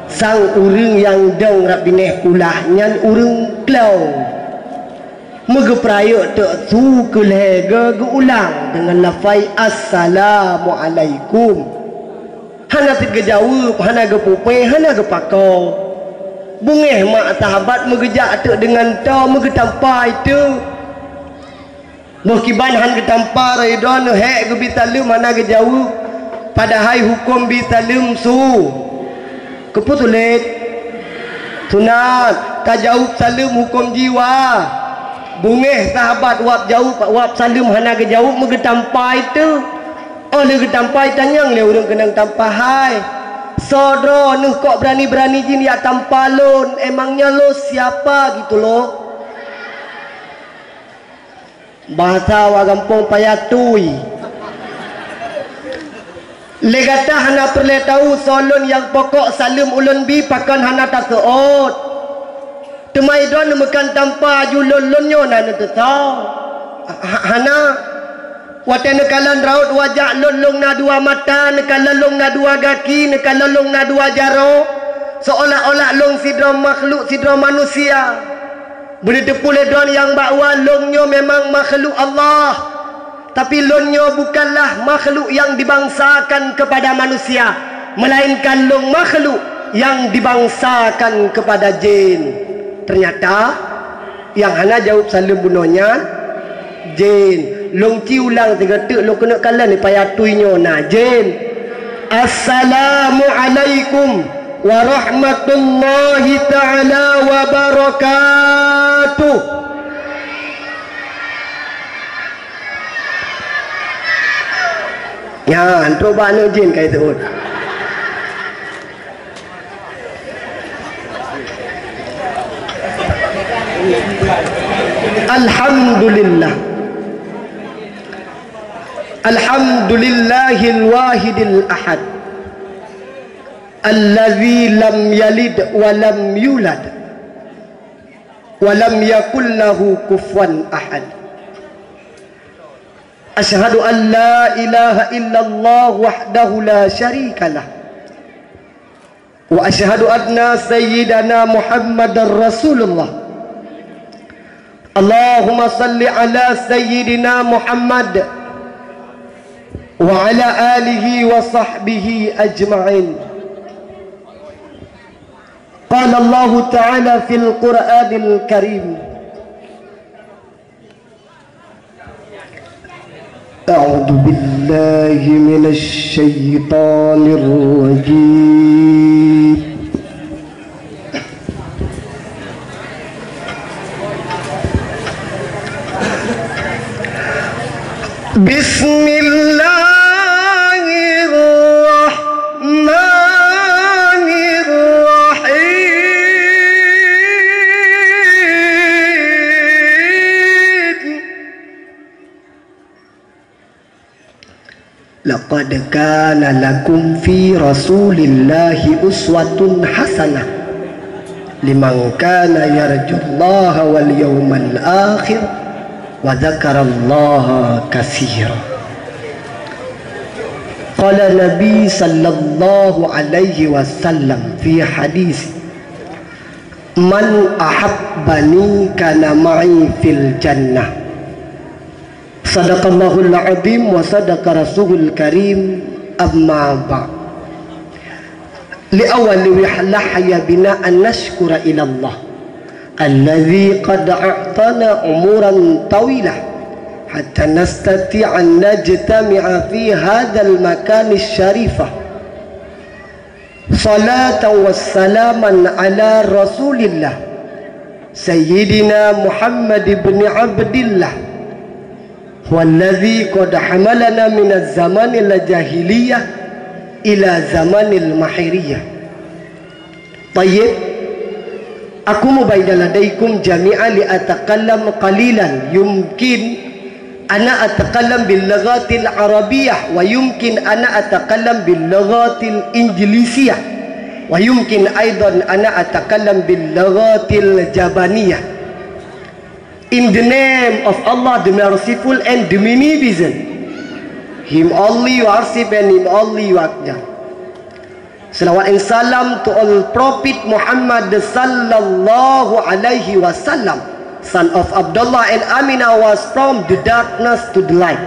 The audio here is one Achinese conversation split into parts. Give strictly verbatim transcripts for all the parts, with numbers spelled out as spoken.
Sang ureuëng nyang dong rab binéh ulah nyan ureuëng klong. Meugeupeurayeuk teuk su keu lhée goe geuulang deungon lafai, "Assalamualaikum." Hana cit geujaweueb, hana geupupée, hana geupakoe. Beungéh mak sahabat meugeujak teuk deungon toe meugeutampa teuk. Boh kiban han geutampa, roh droeneuh hék geubi saleuem hana geujaweueb, padahai hukôm bi saleuem su-, keupeue sulet? Sunat. Tajaweueb saleuem hukôm jih wa-. Beungéh sahabat wab jaweueb, wab saleuem hana geujaweueb meugeutampa teuk. Óh lheueh geutampa tanyong lé ureuëng keunong tampa, "Hai, soe droeneuh kok beurani-beurani jih jak tampa lôn? Emangnya lo siapa gitu lo?" Bahasa awak gampông payah tui. Lé gata hana peureulée tahu soe lôn nyang pokok saleuem ulôn bi pakon hana taseuôt. Teuma droeneuh meukan tampa aju lôn, lôn nyoe na neuteusoe. Ha-, hana. Watée neukalon raut wajah lôn, lôn na dua mata, neukalon lôn na dua gaki, neukalon lôn na dua jaroe, seolah-olah lôn sidroe makhluk, sidroe manusia. Beuteupeue lé droeneuh nyang bahwa lôn nyoe memang makhluk Allah, tapi lôn nyoe bukanlah makhluk nyang dibangsakan kepada manusia, melainkan lôn makhluk nyang dibangsakan kepada jin. Ternyata, nyang hana jaweueb saleuem bunoe nyan, jin. Lôn ci ulang sigoe teuk lôn keuneuk kalon di payah tui nyoe na jin. Assalamualaikum warahmatullahi taala wabarakatuh. Nyan, trok bak aneuk jin ka jiseuôt. Alhamdulillah. Alhamdulillahil wahidil ahad. Allazi lam yalid wa lam yulad. Wa lam yakul lahu kufuwan ahad. Asyhadu an la ilaha illallah wahdahu la syarika lah. Wa asyhadu anna sayyidana Muhammadar Rasulullah. Allahumma salli ala sayyidina Muhammad wa ala alihi wa sahbihi ajma'in. Qala Allahu ta'ala fil Qur'anil Karim. أعوذ بالله من الشيطان الرجيم. بسم الله الرحمن الرحيم. لقد كان لكم في رسول الله أسوة حسنة لمن كان يرجو الله واليوم الآخر وذكر الله كثيرا. قال النبي صلى الله عليه وسلم في حديث: من أحبني كان معي في الجنة. Sadaqallahul azim wa sadaqa rasulul karim, amma ba'd. Li awwali wih lahya bina an nashkura ila Allah alladzi qad a'tana umuran tawila hatta nastati'a an najtami'a fi hadzal makani syarifah. Salatan wassalaman ala Rasulillah, Sayyidina Muhammad ibn Abdillah, huwallazi qad hamalana minaz zamanil jahiliyah ila zamanil mahiriyah. Tayyib. Aku mubaina ladaikum jami'an li atakallam qalilan, yumkin ana atakallam bil lughatil arabiyyah, wa yumkin ana atakallam bil lughatil injlisiyah, wa yumkin aidan ana atakallam bil lughatil jabaniyah. In the name of Allah, the Merciful and the Beneficent, Him only worship and Him only worship. Salawat and salam to all Prophet Muhammad sallallahu alaihi wasallam, son of Abdullah and Aminah, was from the darkness to the light.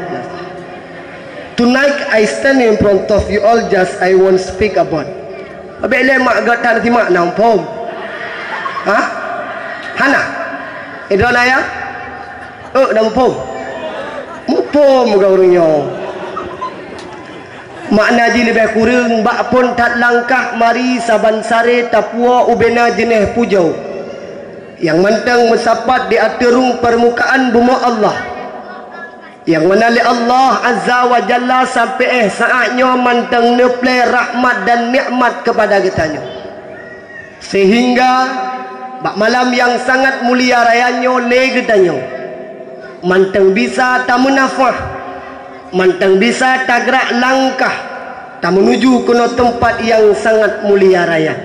Tonight I stand in front of you all, just I won't speak about. Abek le mak gata nanti mak na muphom. Ha? Hana? Idon ayah? Oh, na muphom. Muphom geuh ureueng nyoe. Makna jih leubeh kureueng, bak phon that langkah mari saban saré tapuwoe ubena jeunèh pujoe nyang mantong meusapat di ateueh rhueng peurmukaan bumoe Allah, nyang mana lé Allah Azza wa Jalla sampoe éh saát nyoe mantong neuplée rahmat dan nikmat keupada geutanyoe. Sehingga bak malam nyang sangat mulia raya nyoe lé geutanyoe mantong bisa tameunafah, mantong bisa tagrak langkah tameunuju keunoe teumpat nyang sangat mulia raya.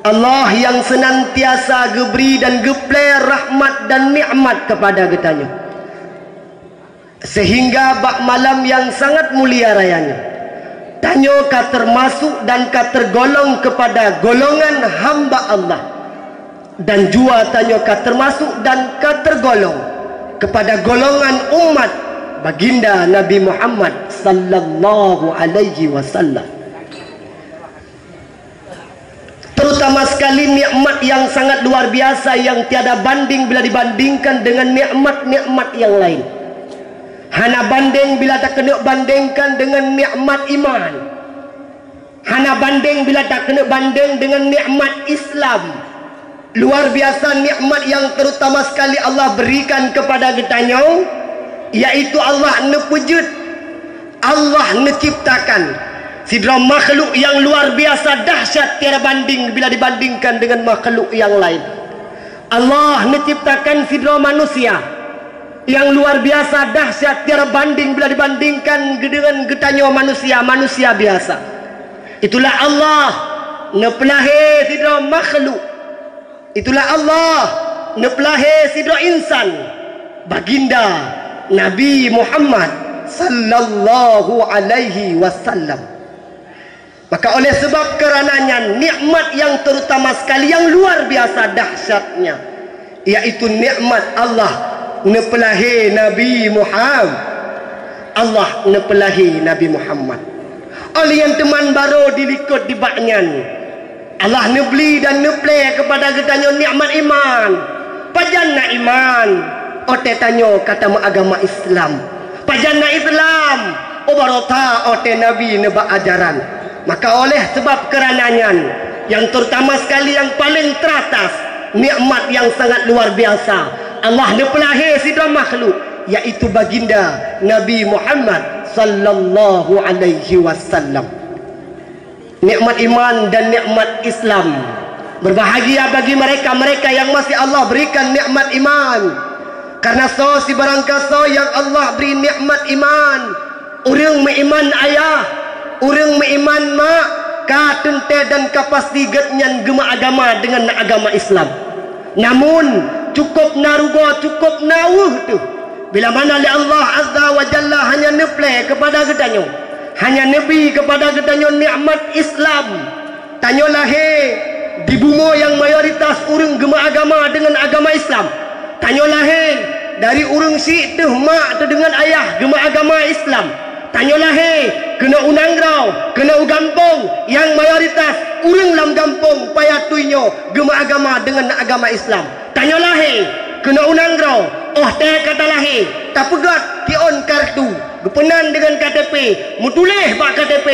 Allah nyang seunantiasa geubri dan geuplée rahmat dan nikmat keupada geutanyoe. Sehingga bak malam nyang sangat mulia raya nyoe, tanyoe ka teumasuk dan ka teugolong keupada golongan hamba Allah, dan jua tanyoe ka teumasuk dan ka teugolong keupada golongan umat Baginda Nabi Muhammad sallallahu alaihi wasallam. Terutama sekali nikmat nyang sangat luar biasa nyang tiada banding bila dibandingkan dengan nikmat-nikmat nyang laén. Hana banding bila takeuneuk bandingkan dengan nikmat iman. Hana banding bila takeuneuk banding dengan nikmat Islam. Luar biasa nikmat nyang terutama sekali Allah berikan keupada geutanyoe, yaitu Allah neupeujeuet, Allah neuciptakan sidroe makhluk nyang luar biasa dahsyat tiada banding bila dibandingkan dengan makhluk nyang laén. Allah neuciptakan sidroe manusia nyang luar biasa dahsyat tiada banding bila dibandingkan dengan geutanyoe manusia, manusia biasa. Itulah Allah neupeulahé sidroe makhluk. Itulah Allah neupeulahé sidroe insan, Baginda Nabi Muhammad sallallahu alaihi wasallam. Maka oleh sebab kerana nyan, nikmat nyang terutama sekali nyang luar biasa dahsyatnya, yaitu nikmat Allah neupeulahé Nabi Muhammad. Allah neupeulahé Nabi Muhammad. Oleh nyan teuma barô dilikot dibak nyan, Allah neubri dan neuplée keupada geutanyoe nikmat iman. Pajan na iman? Watée tanyoe ka tameuagama Islam. Pajan na Islam? Oh, barô that watée Nabi neuba ajaran. Maka oleh sebab keurana nyan, nyang terutama sekali nyang paleng teratas, nikmat nyang sangat luar biasa, Allah neupeulahé sidroe makhluk, yaitu Baginda Nabi Muhammad sallallahu alaihi wasallam. Nikmat iman dan nikmat Islam. Berbahagia bagi mereka-mereka yang masih Allah berikan nikmat iman. Karena soe sibarang kasoe nyang Allah bri nikmat iman, ureuëng meuiman ayah, ureuëng meuiman mak, ka teuntée dan ka pasti gét nyan geumeuagama deungon agama Islam. Namun, cukôp na rugoe, cukôp na weueh teuh, bila mana lé Allah Azza wa Jalla hanya neuplée keupada geutanyoe, hanya neubri keupada geutanyoe nikmat Islam. Tanyoe lahé di bumoe nyang mayoritas ureuëng geumeuagama deungon agama Islam. Tanyoe lahé dari ureuëng syiek teuh mak teuh deungon ayah geumeuagama Islam. Tanyoe lahé keunoe u nanggroe, keunoe u gampông nyang mayoritas ureuëng lam gampông payah tui nyoe geumeuagama deungon agama Islam. Tanyoe lahé keunoe u nanggroe, óh tée ka talahé, tapeugét tiôn kartu, geupeunan deungon K T P, meutuléh bak K T P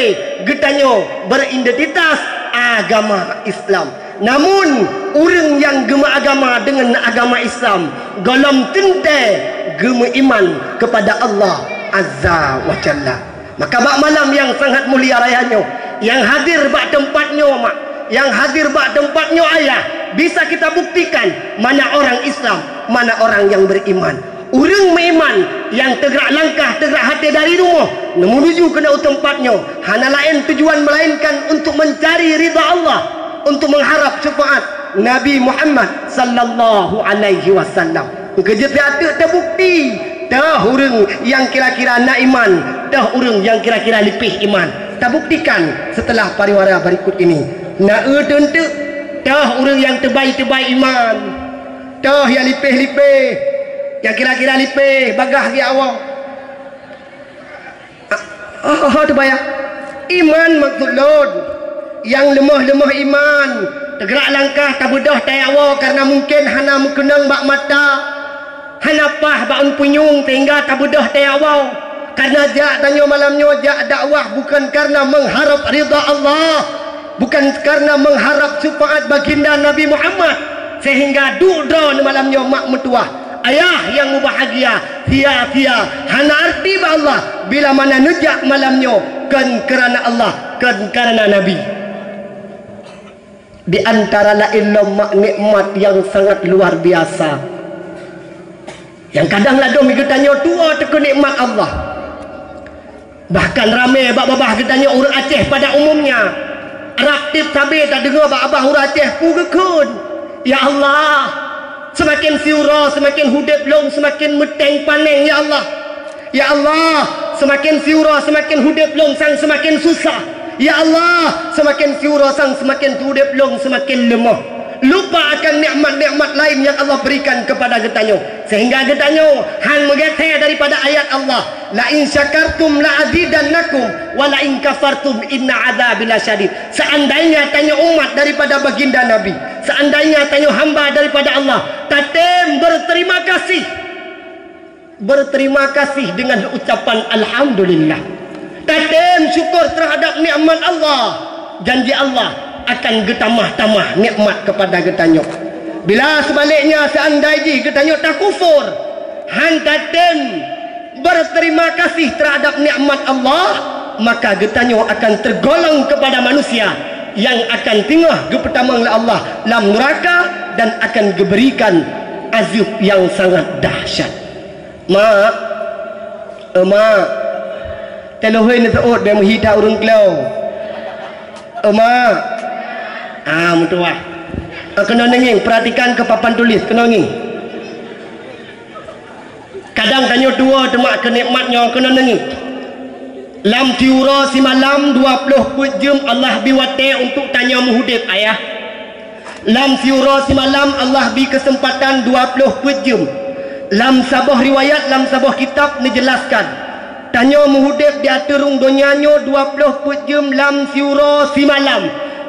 geutanyoe beuridentitas agama Islam. Namun, ureuëng nyang geumeuagama deungon agama Islam, gohlom teuntée geumeuiman keupada Allah Azza wa Jalla. Maka bak malam nyang sangat mulia raya nyoe, nyang hadir bak teumpat nyoe mak, nyang hadir bak teumpat nyoe ayah, bisa kita buktikan mana orang Islam, mana orang yang beriman. Ureuëng meuiman nyang teugrak langkah, teugrak até dari rumoh, menuju keunoe u teumpat nyoe, hana laén tujuan melainkan untuk mencari ridha Allah, untuk mengharap syafaat Nabi Muhammad sallallahu alaihi wasallam. Keujeuet teuk teubukti, teuh ureuëng nyang kira-kira na iman, teuh ureuëng nyang kira-kira leupeh iman. Buktikan setelah pariwara berikut ini. Na eu teunteuk, toh ureuëng nyang teubai-teubai iman, toh nyang lipéh-lipéh, nyang kira-kira lipéh, bagaih geuh awak. Ah, oh, oh, teubayang. Iman maksud lôn, nyang leumoh-leumoh iman, teugrak langkah tabeudôh teuyawa karena mungkin hana meukeunong bak mata. Hana paih bak ôn punyueng sehingga tabeudôh teuyawa. Karena jak tanyoe malam nyoe jak dakwah bukan karena mengharap ridha Allah, bukan karena mengharap syafaat baginda Nabi Muhammad, sehingga duek droe malam nyoe mak meutuwah, ayah nyang mubahgia, sia-sia, hana arti bak Allah bila mana neujak malam nyoe kon karena Allah, kon karena Nabi. Di antara laén lom mak nikmat nyang sangat luar biasa. Nyang kadang ladôm geutanyoe tuwoe teuh keu nikmat Allah. Bahkan ramé bak babah geutanyoe ureuëng Aceh pada umumnya. Rab tieb sabe tadeungoe bak babah ureuëng Aceh peue geukheun. Ya Allah, seumaken siuroe seumaken udeb lôn seumaken meuténg paneng, ya Allah. Ya Allah, seumaken siuroe seumaken udeb lôn sang seumaken susah. Ya Allah, seumaken siuroe sang seumaken udeb lôn seumaken leumoh. Lupa akan nikmat-nikmat laén nyang Allah berikan kepada geutanyoe. Sehingga geutanyoe han meugeusé daripada ayat Allah, "La in syakartum la azidannakum, wa la in kafartum inna azabi lasyadid." Seandainya tanyoe umat daripada baginda Nabi, seandainya tanyoe hamba daripada Allah, tatem berterima kasih, berterima kasih dengan ucapan alhamdulillah. Tatem syukur terhadap nikmat Allah. Janji Allah akan geutamah-tamah nikmat kepada geutanyoe. Bila sebaliknya seandai jih geutanyoe takufur, han tatem berterima kasih terhadap nikmat Allah, maka geutanyoe akan tergolong kepada manusia yang akan teungoh geupeutamong lé Allah lam nuraka dan akan geuberikan azab yang sangat dahsyat. Mak, eh, mak, teulohoi neuseuôt bèk meuhi that ureuëng klo. Eh, mak, ah, meutuwah. Ah, keunoe neungieng, perhatikan keu papan tulis, keunoe ngieng. Kadang tanyoe tuwoe teuh mak keu nikmat nyoe, keunoe neungieng. Lam siuroe simalam dua ploh peuet jeuem Allah bi watèe untuk tanyoe meuudeb, ayah. Lam siuroe simalam Allah bi keuseumpatan dua ploh peuet jeuem. Lam saboh riwayat, lam saboh kitab neujelaskan, tanyoe meuudeb di ateueh rhueng donya nyoe dua ploh peuet jeuem lam siuroe simalam.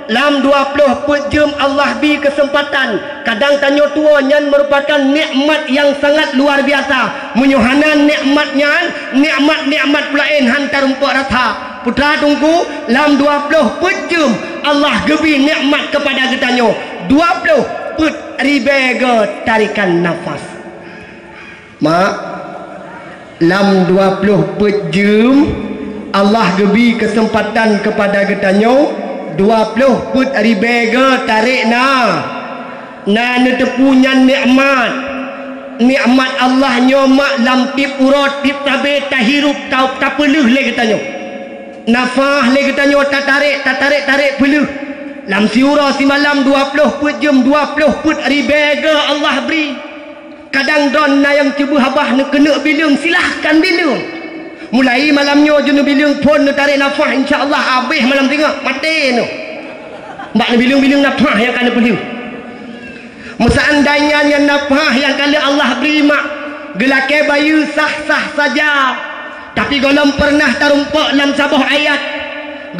Lam dua ploh peuet jeuem Allah bi keuseumpatan. Kadang tanyoe tuwoe nyan meurupakan nikmat nyang sangat luar biasa. Meunyoe hana nikmat nyan, nikmat-nikmat peulaén han tarumpok rasa. Putra Teungku, lam dua ploh peuet jeuem Allah geubri nikmat keupada geutanyoe, dua ploh peuet ribèe goe tarikan nafas. Mak, lam dua ploh peuet jeuem Allah geubri keuseumpatan keupada geutanyoe, dua ploh peuet ribèe goe tarek na. Na neuteupeue nyan nikmat. Nikmat Allah nyoe mak lam tieb uroe tieb sabe tahirup ta-, tapeuleueh lé geutanyoe. Nafah lé geutanyoe tatarek, tatarek-tarek peuleueh. Lam siuroe simalam dua ploh peuet jeuem, dua ploh peuet ribèe goe Allah bri. Kadang droe na nyang cuba haba neukeuneuk bileueng, silahkan bileueng. Mulai malam nyoe jeuet neubileueng phôn neutarek nafah, insya Allah habéh malam singoh, maté neuh. Bak neubileueng-bileueng nafah nyang ka neupeuleueh. Meuseandainya nyan nafah nyang ka lheueh Allah bri mak, geulakèe bayeue sah-sah saja. Tapi gohlom peureunah tarumpok lam saboh ayat,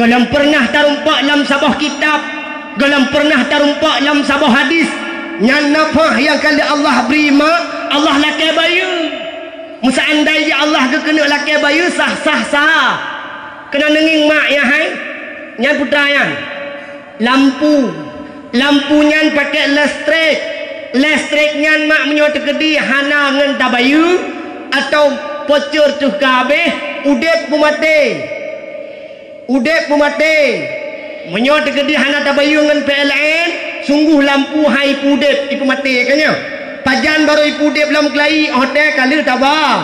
gohlom peureunah tarumpok lam saboh kitab, gohlom peureunah tarumpok lam saboh hadis. Nyan nafah nyang ka lheueh Allah bri mak, Allah lakèe bayeue. Meuseandai jih Allah geukeuneuk lakèe bayeue sah-sah sa. Keunoe neungieng mak nyan hai, nyan putra nyan. Lampu. Lampu nyan pakèk listrik. Listrik nyan mak meunyoe teukeudi hana ngon tabayeue, atawa pocor teuh ka habéh, udeb peumaté. Udeb peumaté. Meunyoe teukeudi hana tabayeue ngon P L N, sungguh lampu hai ipeu-udeb, ipeumaté ka nyoe. Pajan barô ipeu-udeb lom keulayi, 'oh tée ka lheueh taba.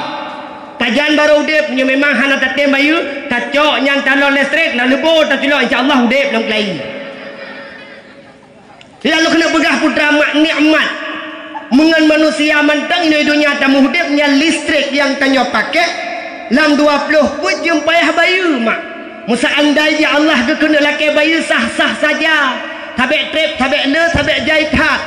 Pajan barô udeb, nyoe memang hana tatem bayeue, tacok nyan talon listrik, na leubo tacilok, insya Allah udeb lom keulayi. Lalu keuneuk peugah putra mak nikmat. Meungon manusia mantong inoe donya tameuudeb nyan listrik nyang tanyoe pakèk lam dua ploh peuet jeuem payah bayeue mak. Meuseandai jih Allah geukeuneuk lakée bayeue sah-sah saja, sabék treb, sabék le, sabék jai that.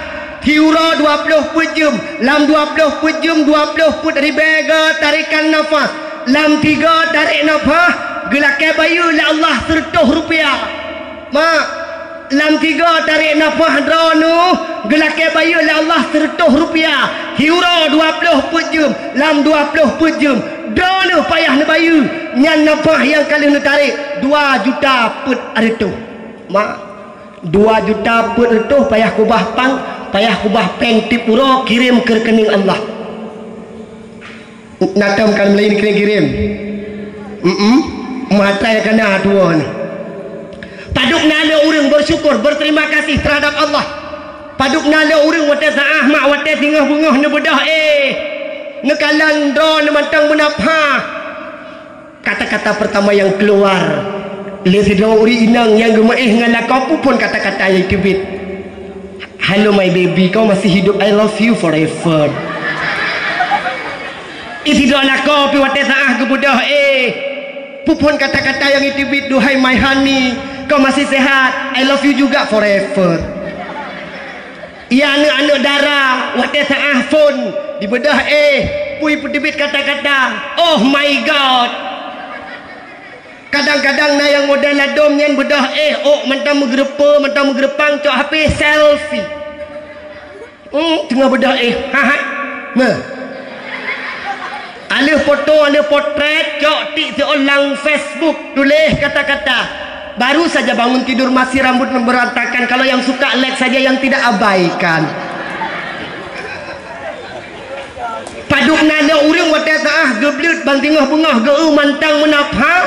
Siuroe dua ploh peuet jeuem, lam dua ploh peuet jeuem dua ploh peuet ribée go tarekan nafah. Lam tiga tarek nafah geulakée bayeue lé Allah seureutôh rupiah. Mak, lam tiga tarek nafah droeneuh geulakée bayeue lé Allah seureutôh rupiah. Siuroe dua ploh peuet jeuem, lam dua ploh peuet jeuem droeneuh payah neubayeue, nyan nafah nyang ka lheueh neutarek dua juta peuet reutôh. Mak, dua juta peuet reutôh payah kubah pang, payah kubah péng tiep uroe kirém keu reukeuning Allah. Na tom kan meulayeue kirém-kirém. Mm-mm. Meuhatra nyang kana tuwoe nyoe. Padub na lé ureuëng beusyukur, berterima kasih terhadap Allah. Padub na lé ureuëng watée saáh mak watée singoh beungoh neubeudôh éh, neukalon droe neumantong meunafah. Kata-kata pertama yang keluar lé sidroe ureuëng inong nyang geumeuéh ngon lakoe, peue phon kata-kata nyang teubiet. "Halo my baby, kau masih hidup, I love you forever." Ih, sidroe lakoe pih watée saáh geubeudôh éh, peue phon kata-kata nyang teubiet, "Duhai my honey, kau masih sehat, I love you juga forever." Iya, aneuk-aneuk dara watée saáh phon dibeudôh éh, peue peuteubiet kata-kata, "Oh my God." Kadang-kadang na nyang model ladom nyan beudôh éh, ôk mantong meugeureupeue, mantong meugeureupeung, cok H P selfie. Hmm, teungoh beudôh éh, ha, ha. Nah. Aleuh foto, aleuh potret, cok tiek siôn lam Facebook, tuléh kata-kata, "Baru saja bangun tidur masih rambut berantakan, kalau yang suka like saja, yang tidak abaikan." Padub na lé ureuëng watée saáh geubleuet ban singoh beungoh geu-eu mantong meunafah,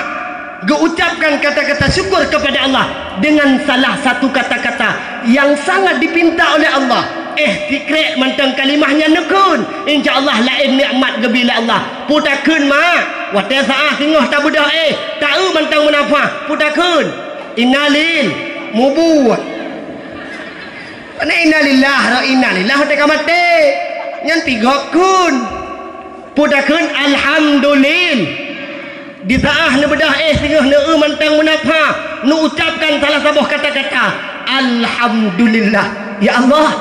geuucapkan kata-kata syukur kepada Allah dengan salah satu kata-kata yang sangat dipinta oleh Allah. Éh, sikrek mantong kalimah nyan neukheun, insya Allah laén nikmat geubri lé Allah. Peue takheun mak, watée saáh singoh tabeudôh éh, ta-eu mantong meunafah, peue takheun? Innalil, mubuet. Pane innalillah, ro innalillah watée ka maté. Nyan pih gob kheun. Peue takheun? Alhamdulil. Di saáh neubeudôh éh singoh neu-eu mantong meunafah, neuucapkan salah saboh kata-kata, "Alhamdulillah. Ya Allah,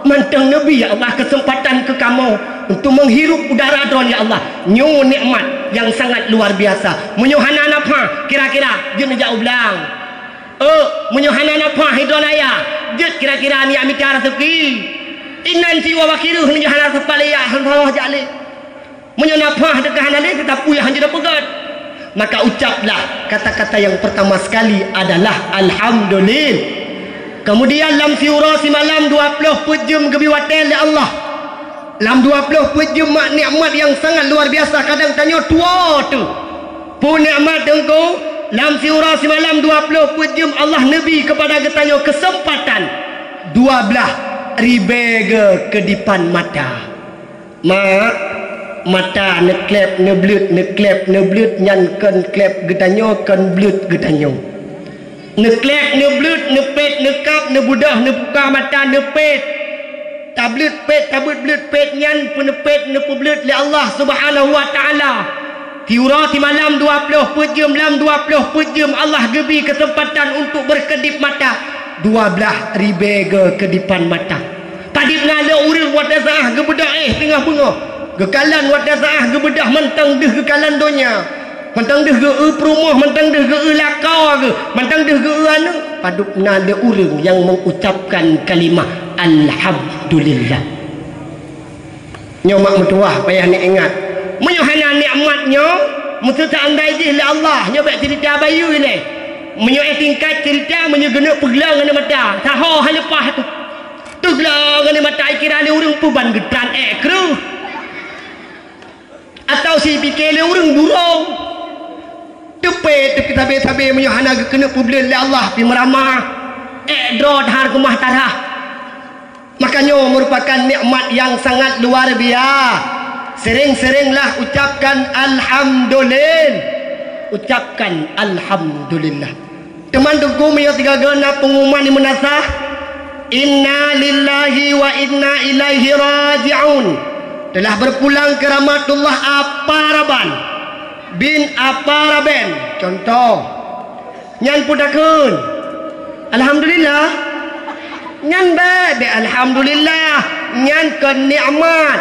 mantong neubri ya Allah keuseumpatan keu kamoe untuk menghirup udara droen ya Allah. Nyoe nikmat nyang sangat luar biasa. Meunyoe hana nafah, kira-kira jeuet neujak u blang." Oh, meunyoe hana nafah hidrolaya, jeuet kira-kira nyak mita raseuki. Inan siwa bakireuh neujak hana seupalaya, hana jak lé. Meunyoe nafah teuka hana lé, teutap uyah hanjeuet peugét. Maka ucaplah kata-kata yang pertama sekali adalah alhamdulillah. Kemudian lam siuroe simalam dua ploh peuet jeuem geubi watée lé Allah. Lam dua ploh peuet jeuem mak nikmat nyang sangat luar biasa, kadang tanyoe tuwoe teuh. Peue nikmat teungku, lam siuroe simalam dua ploh peuet jeuem Allah neubri keupada geutanyoe keuseumpatan dua blaih ribée geu keudipan mata. Mak, mata neukleb neubleuet, neukleb neubleuet nyan kon kleb geutanyoe, kon bleuet geutanyoe. Neukleb neubleuet, neupet neukab, neubeudôh neupuka mata, neupet. Tableuet pet, tabeuet bleuet pet nyan peuneupet neupeubleuet lé Allah Subhanahu wa Ta'ala. Siuroe simalam dua ploh peuet jeuem, lam dua ploh peuet jeuem Allah geubri keuseumpatan untuk beukeudip mata dua blaih ribée geu keudipan mata. Padub na lé ureuëng watée saáh geubeudôh éh teungoh beungoh, geukalon watée saáh geubeudôh mantong deuh geukalon donya. Mantong deuh geu-eu peurumoh, mantong deuh geu-eu lakoe geuh, mantong deuh geu-eu aneuëk, padub na lé ureuëng nyang meuucapkan kalimah alhamdulillah. Nyoe mak meutuwah payah neuingat. Meunyoe hana nikmat nyoe, meuseuti andai jih lé Allah, nyoe bék ceurita bayeue ilée. Meunyoe éh tingkat ceurita, meunyoe geuneuk peuglong ngon mata, saho han leupah teuh. Teuglong ngon mata, kira lé ureuëng peuban geutran ék kreueh. Atawa sipike lé ureuëng burông. Teupet, teupet sabe-sabe meunyoe hana geukeuneuk peubleuet lé Allah pih meuramah. Ék droe that keumah tarah. Maka nyoe meurupakan nikmat nyang sangat luar biasa. Sering-seringlah ucapkan alhamdulillah. Ucapkan alhamdulillah. Teuma teungku, meunyoe sigaga na peungumuman nyang meunasah, "Inna lillahi wa inna ilaihi raji'un." Telah berpulang ke rahmatullah Apa Raban bin Apa Raben. Contoh, Nyan peue takheun? Alhamdulillah. Nyan bèk, bèk alhamdulillah. Nyan kon nikmat,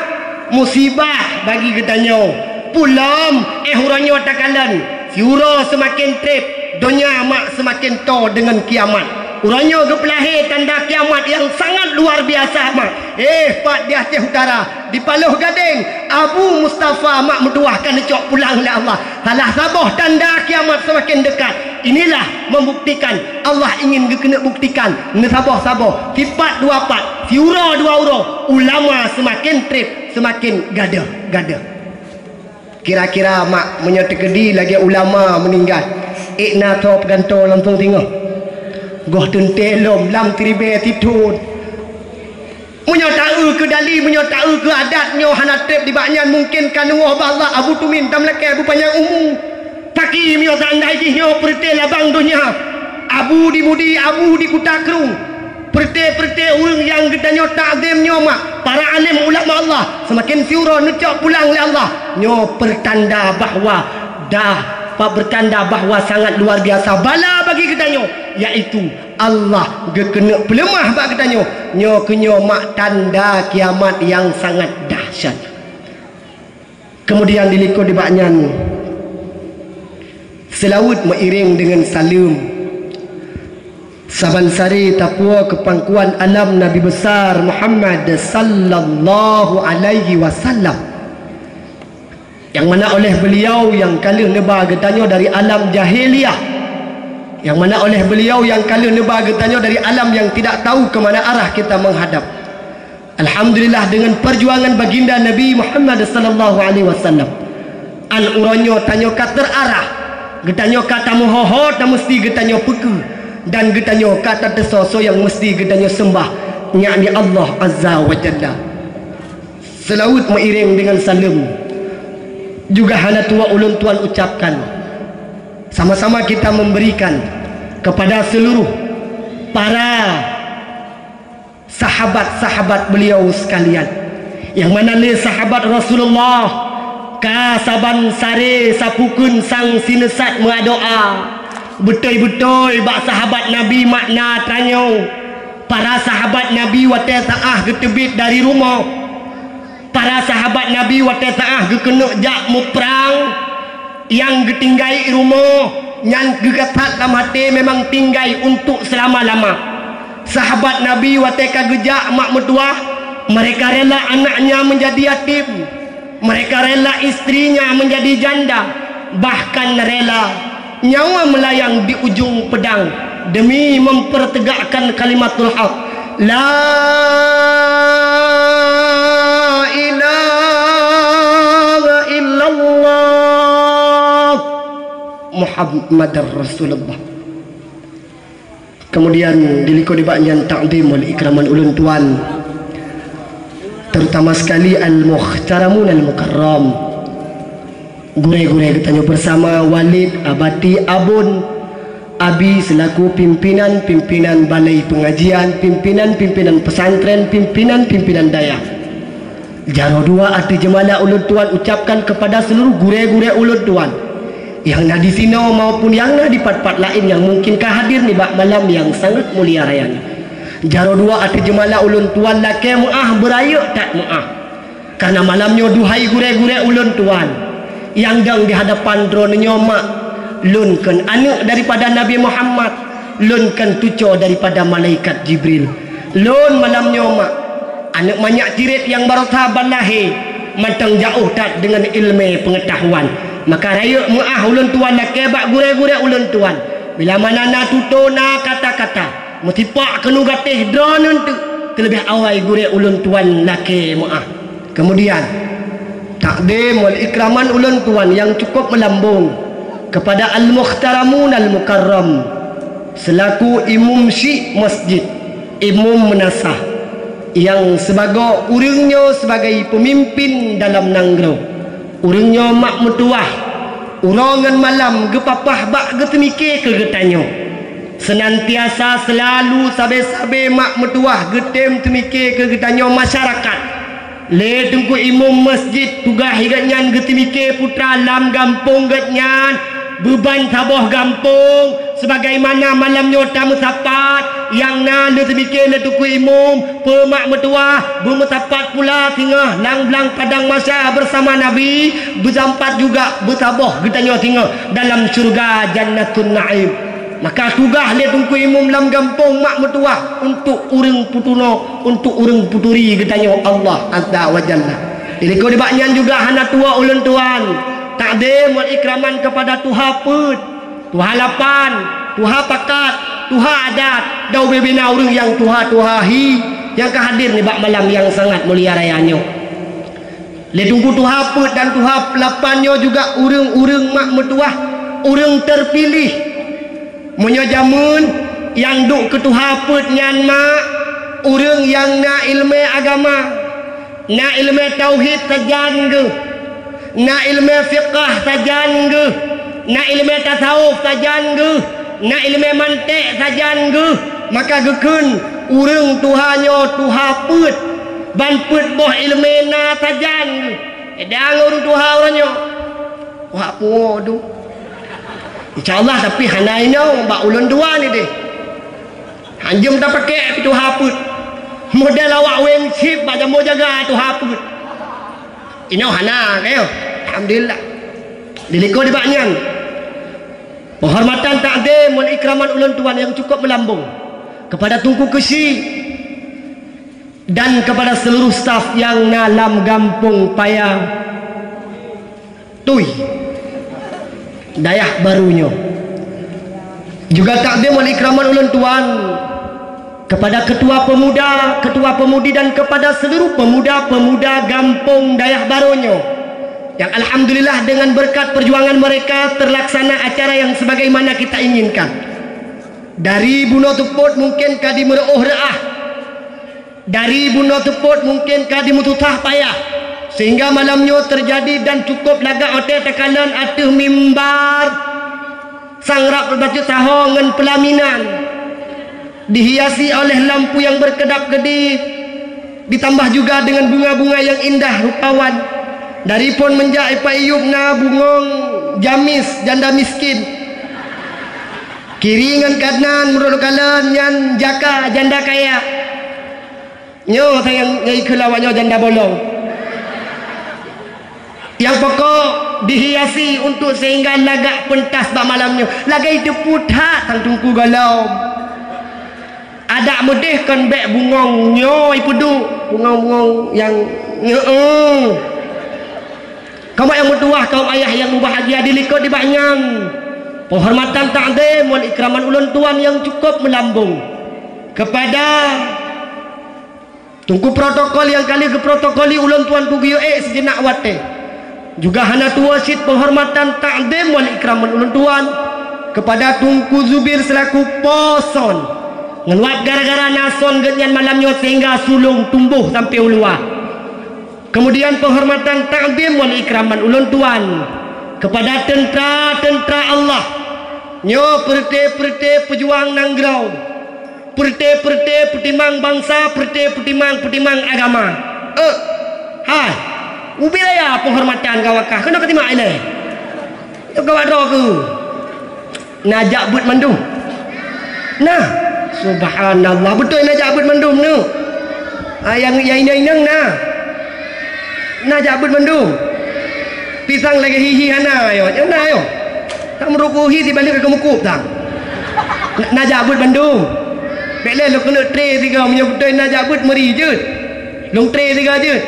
musibah bagi geutanyoe. Peue lom, éh uroe nyoe takalon, siuroe seumaken trép, donya mak seumaken toe deungon kiamat. Uroe nyoe geupeulahé tanda kiamat nyang sangat luar biasa mak. Éh, pat di Aceh Utara, di Paloh Gadeng, Abu Mustafa mak meutuwah ka neucok pulang lé Allah. Salah saboh tanda kiamat seumaken dekat. Inilah membuktikan Allah ingin geukeuneuk buktikan neusaboh-saboh, sipat dua pat, siuroe dua uroe, ulama seumaken trép, seumaken gadôh-gadôh. Kira-kira mak meunyoe teukeudi lagèe ulama meuninggai, ék na soe peugantoe langsong singoh? Goh teuntèe lom lam siribèe sithon. Meunyoe taeu keu dali, meunyoe taeu keu adat nyoe hana trép nibak nyan, mungken ka neungoh bak Allah Abu Tumin tameulakèe beupanyang umu. Paki meunyoe seandai jih nyoe peureuté labang donya, Abu di Mudi, Abu di Kuta Krueng, peureuté-peureuté ureueng nyang geutanyoe takzim nyoe mak, para alim ulama Allah, seumaken siuroe neucok pulang lé Allah. Nyoe peurtanda bahwa dah, peurtanda bahwa sangat luar biasa bala bagi geutanyoe, yaitu Allah geukeuneuk peuleumah bak geutanyoe, nyoe keuh nyoe mak tanda kiamat nyang sangat dahsyat. Keumudian dilikot nibak nyan, seulaweuet meuiréng deungon saleuem, saban sare tapuwoe keu pangkuan alam Nabi Besar Muhammad sallallahu alaihi wasallam. Nyang mana oleh beliau nyang ka lheueh neuba geutanyoe dari alam jahiliyah. Nyang mana oleh beliau nyang ka lheueh neuba geutanyoe dari alam yang tidak tahu ke mana arah kita menghadap. Alhamdulillah, dengan perjuangan baginda Nabi Muhammad sallallahu alaihi wasallam, an uroe nyoe tanyoe ka terarah, geutanyoe ka tameuho-ho tameusti geutanyoe peukeu, dan geutanyoe ka tateusoe soe nyang meusti geutanyoe seumbah, yakni Allah Azza wa Jalla. Seulaweuet meuiréng deungon saleuem juga hana tuwoe ulôn tuan ucapkan. Sama-sama kita memberikan kepada seluruh para sahabat-sahabat beliau sekalian, nyang mana lé sahabat Rasulullah ka saban sare sapukheun sang sineusat meudoa. Beutôi-beutôi bak sahabat Nabi makna tanyoe. Para sahabat Nabi watée saáh geuteubiet dari rumoh, para sahabat Nabi watée saáh geukeuneuk jak muprang, nyang geutinggai rumoh nyan geugasat lam até memang tinggai untuk seulama-lama. Sahabat Nabi watée ka geujak mak meutuwah, mereka rela anaknya menjadi yatim. Mereka rela istrinya menjadi janda, bahkan rela nyawa melayang di ujung pedang demi mempertegakkan kalimatul haq. La ilaha illallah Muhammadar Rasulullah. Kemudian dilikot nibak nyan takzim wal ikraman ulôn tuan, terutama sekali al-muhtaramun al-mukarram, gurée-gurée geutanyoe bersama, Walid, Abati, Abon, Abi selaku pimpinan-pimpinan balai pengajian, pimpinan-pimpinan pesantren, pimpinan-pimpinan dayah. Jaroe dua ateueh jeumala ulôn tuan ucapkan kepada seluruh gurée-gurée ulôn tuan nyang na disinoe maupun nyang na di pat-pat laén nyang mungkin ka hadir nibak malam nyang sangat mulia raya nyoe. Jaroe dua ateueh jeumala ulôn tuan lakée meuáh, beurayeuk that meuáh. Karena malam nyoe, duhai gurée-gurée ulôn tuan nyang dong di hadapan droeneuh nyoe mak, lôn kon aneuëk daripada Nabi Muhammad, lôn kon tucoe daripada malaikat Jibril. Lôn malam nyoe mak, aneuëk manyak ciret nyang barosa ban lahé, mantong jaôh that deungon iéleumé peungeutahuan. Maka rayeuk meuáh ulôn tuan lakée bak gurée-gurée ulôn tuan. Bila mana na tutoe na kata-kata, meusipak keuneuk gatéh droeneuh teuk, teuleubeh awai gurée ulôn tuan lakée meuáh. Kemudian, takzim wal ikraman ulôn tuan nyang cukup meulambong kepada al-muhtaramun al-mukarram selaku imum syik masjid, imum meunasah, nyang sibagoe ureuëng nyoe sibagai peumimpin dalam nanggroe. Ureuëng nyoe mak meutuwah, uroe ngon malam geupapah bak geuteumike keu geutanyoe. Seunantiasa seulalu sabe-sabe mak meutuwah geutem teumike keu geutanyoe masyarakat. Lé teungku imum masjid tugaih geuhnyan geuteumike putra lam gampông geuhnyan, beuban saboh gampông, Sebagaimana malam nyoe tameusapat, nyang na lheueh seumike lé Teungku Imum, peue mak meutuwah, beumeusapat pula singoh lam blang padang mahsyar beusama Nabi, beusampat juga beusaboh geutanyoe singoh dalam syeuruga Jannatun Naim. Maka tugaih lé Teungku Imum lam gampông mak meutuwah untuk ureuëng peutunoe, untuk ureuëng peuturi geutanyoe Allah Azza wa Jalla. Di likot nibak nyan juga hana tuwoe ulôn tuan, takzim wal ikraman keupada tuha peuet, tuha lapan, tuha pakat, tuha adat, dan ubé-ubé na ureuëng nyang tuha-tuha hi nyang ka hadir nibak malam nyang sangat mulia raya nyoe. Lé Teungku tuha peuet dan tuha lapan nyoe juga ureuëng-ureuëng mak meutuwah, ureuëng teupiléh. Meunyoe jamén nyang duek keu tuha peuet nyan mak, ureuëng nyang na iéleumé agama, na iéleumé tauhid sajan geuh, na iéleumé fiqah sajan geuh, na iéleumé tasawuf sajan geuh, na iéleumé mantek sajan geuh, maka geukheun ureuëng tuha nyoe tuha peuet, ban peuet boh iéleumé na sajan geuh. Edang ureuëng tuha uroe nyoe. Wah, puwoe tu. Insya Allah, tapi hana inoe bak ulôn dua ni deh. Hanjeuem tapakék pih tuha peuet. Model awak weng chip bak jambo jaga tuha peuet. Inoe hana, kayo. Alhamdulillah. Di likot nibak nyan, penghormatan, takzim wal ikraman ulôn tuan nyang cukup meulambông kepada Teungku Keuchik dan kepada seluruh staf nyang na lam gampông Paya Tui, Dayah Barô nyoe. Juga takzim wal ikraman ulôn tuan kepada ketua pemuda, ketua pemudi dan kepada seluruh pemuda-pemuda gampông Dayah Barô nyoe, yang alhamdulillah dengan berkat perjuangan mereka terlaksana acara yang sebagaimana kita inginkan. Dari bunoe seupôt mungken ka dimeureuôh reuah. Dari bunoe seupôt mungken ka dimeususah payah, sehingga malam nyoe teujadi dan cukup lagak watée takalon ateueh mimbar sang rab bacut saho ngon peulaminan, dihiasi oleh lampu nyang berkedap-kedip, ditambah juga dengan bunga-bunga nyang indah rupawan. Dari phon meunjak i Pak Iyub na bungöng jamis janda miskin. Kiri ngon kanan meunurot takalon nyan jaka janda kaya. Nyoe sayang nyang ikheun lawak nyoe janda bolong. Nyang pokok dihiasi untuk sehingga lagak peuntas bak malam nyoe. Lagée teupeu that sang teungku gohlom. Adak meudeh kon bék bungöng nyoe ipeuduek, bungöng-bungöng nyang nyoe. Kaum nyang meutuwah, kaum ayah nyang mubahgia di likot nibak nyan. Penghormatan takzim wal ikraman ulôn tuan nyang cukup meulambông kepada Teungku protokol nyang ka lheueh geuprotokoli ulôn tuan keu geuyue ék sijeunap watée. Juga hana tuwoe cit penghormatan takzim wal ikraman ulôn tuan kepada Teungku Zubir selaku po son. Ngon wat gara-gara na son geuhnyan malam nyoe sehingga sulông tumboh sampoe u luwa. Kemudian penghormatan takzim wal ikraman ulôn tuan kepada teuntra-teuntra Allah. Nyoe peureuté-peureuté peujuang nanggroe. Peureuté-peureuté peutimang bansa, peureuté-peutimang, peutimang agama. Eh, hai, ubé raya penghormatan gawakah, keunoe ka timak ilée. Nyoe gawak droe keuh. Na jak beuet mandum? Na. Subhanallah, beutôi na jak beuet mandum nyoe. Ah, nyang, nyang inong-inong na. Na jak beuet mandum. Pisang lagée hi-hi hana, ayo. Nyang na, ayo. Ka meuruku hi sibalek ka meukup tang. Na, na jak beuet bandum. Bék lé lôn keuneuk tré sigoe, meunyoe beutôi na jak beuet meuri jeuet. Lôn tré sigoe jeuet.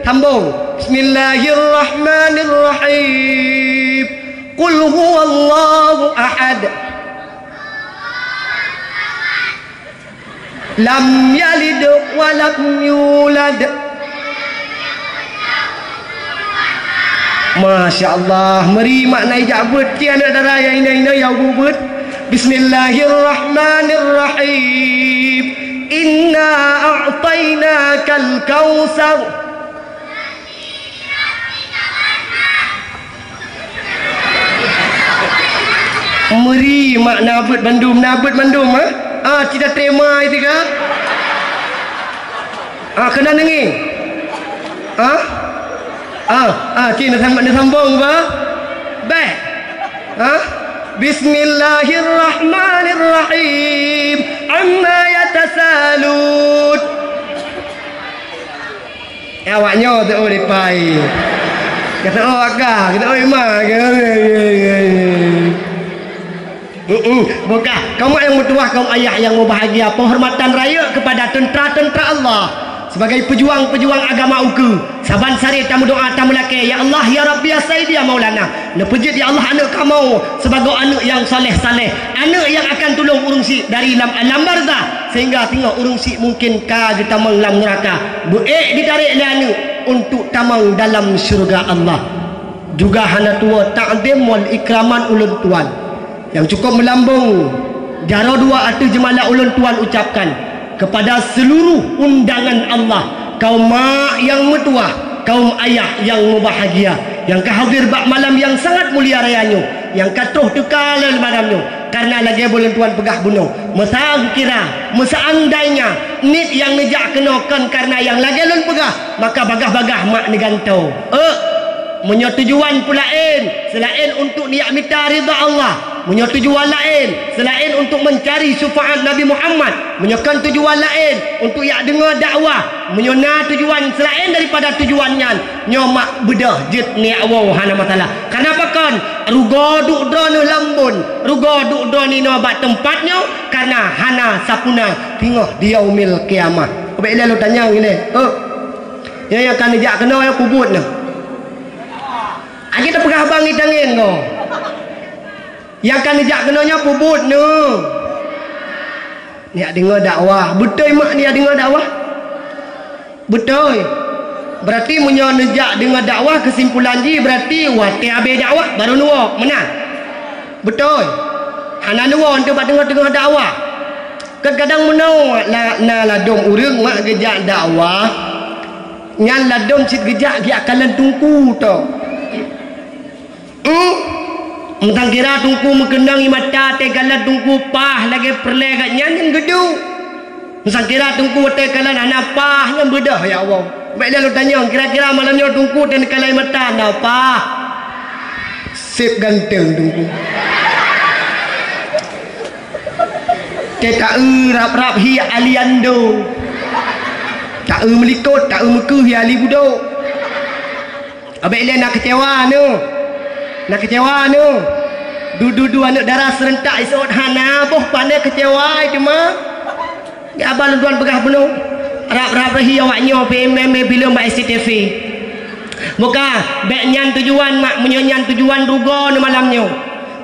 Sambông. Bismillahirrahmanirrahim. Qul huwallahu ahad. Lam yalid wa lam yulad. Masya Allah, meuri makna ijak beuet. Ci aneuk dara nyang inong-inong nyang ubit-ubit. Bismillahirrahmanirrahim. Inna a'tainakal kautsar. Meuri makna beuet bandum, na beuet bandum, ha? Ah, ci tateurima itu ka? Ah, keunan deungoe. Ah? Ah, ah, ci na sam-, na sambông ba? Bék. Ah? Bismillahirrahmanirrahim. Amma yatasalun. Eh, awak nyoe teuh lepai. Kata oh agak, kata oh iman. Heeh, bukan. Kaum nyang meutuwah, kaum ayah nyang mubahgia, penghormatan rayeuk kepada teuntara-teuntara Allah sebagai pejuang-pejuang agama ukeue. Saban saré tameudoa, tameulakée, "Ya Allah, ya Rabbi, ya Sayyidi, ya Maulana." Neupeujeuet, "Ya Allah, aneuk kamoe sibagoe aneuk nyang saleh-saleh, aneuk nyang akan tulông ureuëng syiek dari lam alam barzah, sehingga singoh ureuëng syiek mungkin ka geutamong lam neuraka." Beuék jitarek lé aneuk untuk tamong dalam syeuruga Allah. Juga hana tuwoe takzim wal ikraman ulôn tuan nyang cukup meulambong jaroe dua ateueh jeumala ulôn tuan ucapkan kepada seluruh undangan Allah, kaum mak nyang meutuwah, kaum ayah nyang mubahgia, nyang ka hadir bak malam nyang sangat mulia raya nyoe, nyang ka troh teuka lé malam nyoe. Karena lagée ulôn tuan peugah bunoe, meusakira, meuseandainya niet nyang neujak keunoe kon karena nyang lagée lôn peugah, maka bagaih-bagaih mak neugantoe. Euk, meunyoe tujuan peulaén seulaén untuk neujak mita ridha Allah, meunyoe tujuan laén seulaén untuk meuncari syafaat Nabi Muhammad, meunyoe kon tujuan laén untuk jak deungoe dakwah, meunyoe na tujuan seulaén daripada tujuan nyan, nyoe mak beudôh jeuet neujak woe hana masalah. Karena pakon? Rugoe duek droeneuh lam bôn, rugoe duek droeneuh inoe bak teumpat nyoe, karena hana sapeue na singoh di yaumil qiyamah. Ubek ilée lôn tanyong ilée, oh, nyang ka neujak keunoe nyoe peue buet neuh? Akhé tapeugah bang itangen ko. Nyang ka neujak keunoe nyoe peue buet neuh? Neujak deungoe dakwah. Beutôi mak neujak deungoe dakwah? Beutôi. Berarti meunyoe neujak deungoe dakwah, keusimpulan jih berarti watée habéh dakwah baru neuwoe, meunan? Beutôi. Hana neuwoe enteuk bak teungoh-teungoh dakwah. Kadang-kadang meunoe la-, na ladôm ureuëng mak geujak dakwah, nyan ladôm cit geujak, geujak kalon teungku toh. Hmm? Meusangkira teungku meukeunong ie mata, teukalon teungku paih lagée peureulée gobnyan nyan geuduek. Meusangkira teungku teukalon hana paih nyan beudôh, ya Allah. Bék lé lôn tanyong, kira-kira malam nyoe teungku teukalon ie mata na paih? Seb ganteng teungku. Teu taeu rab-rab hi Aliando. Taeu meulikot, taeu meukeue hi Ali Budok. Abék ilée na keucewa neuh. Na keucewa neuh. Dudu-du aneuëk dara seurentak iseuôt hana boh pane keucewa teuma. Di abah lôn tuan peugah bunoe. Rab-rab rahi awak nyoe P M M bileueng bak S C T V. Buka, bék nyan tujuan mak, meunyoe nyan tujuan rugoe neuh malam nyoe.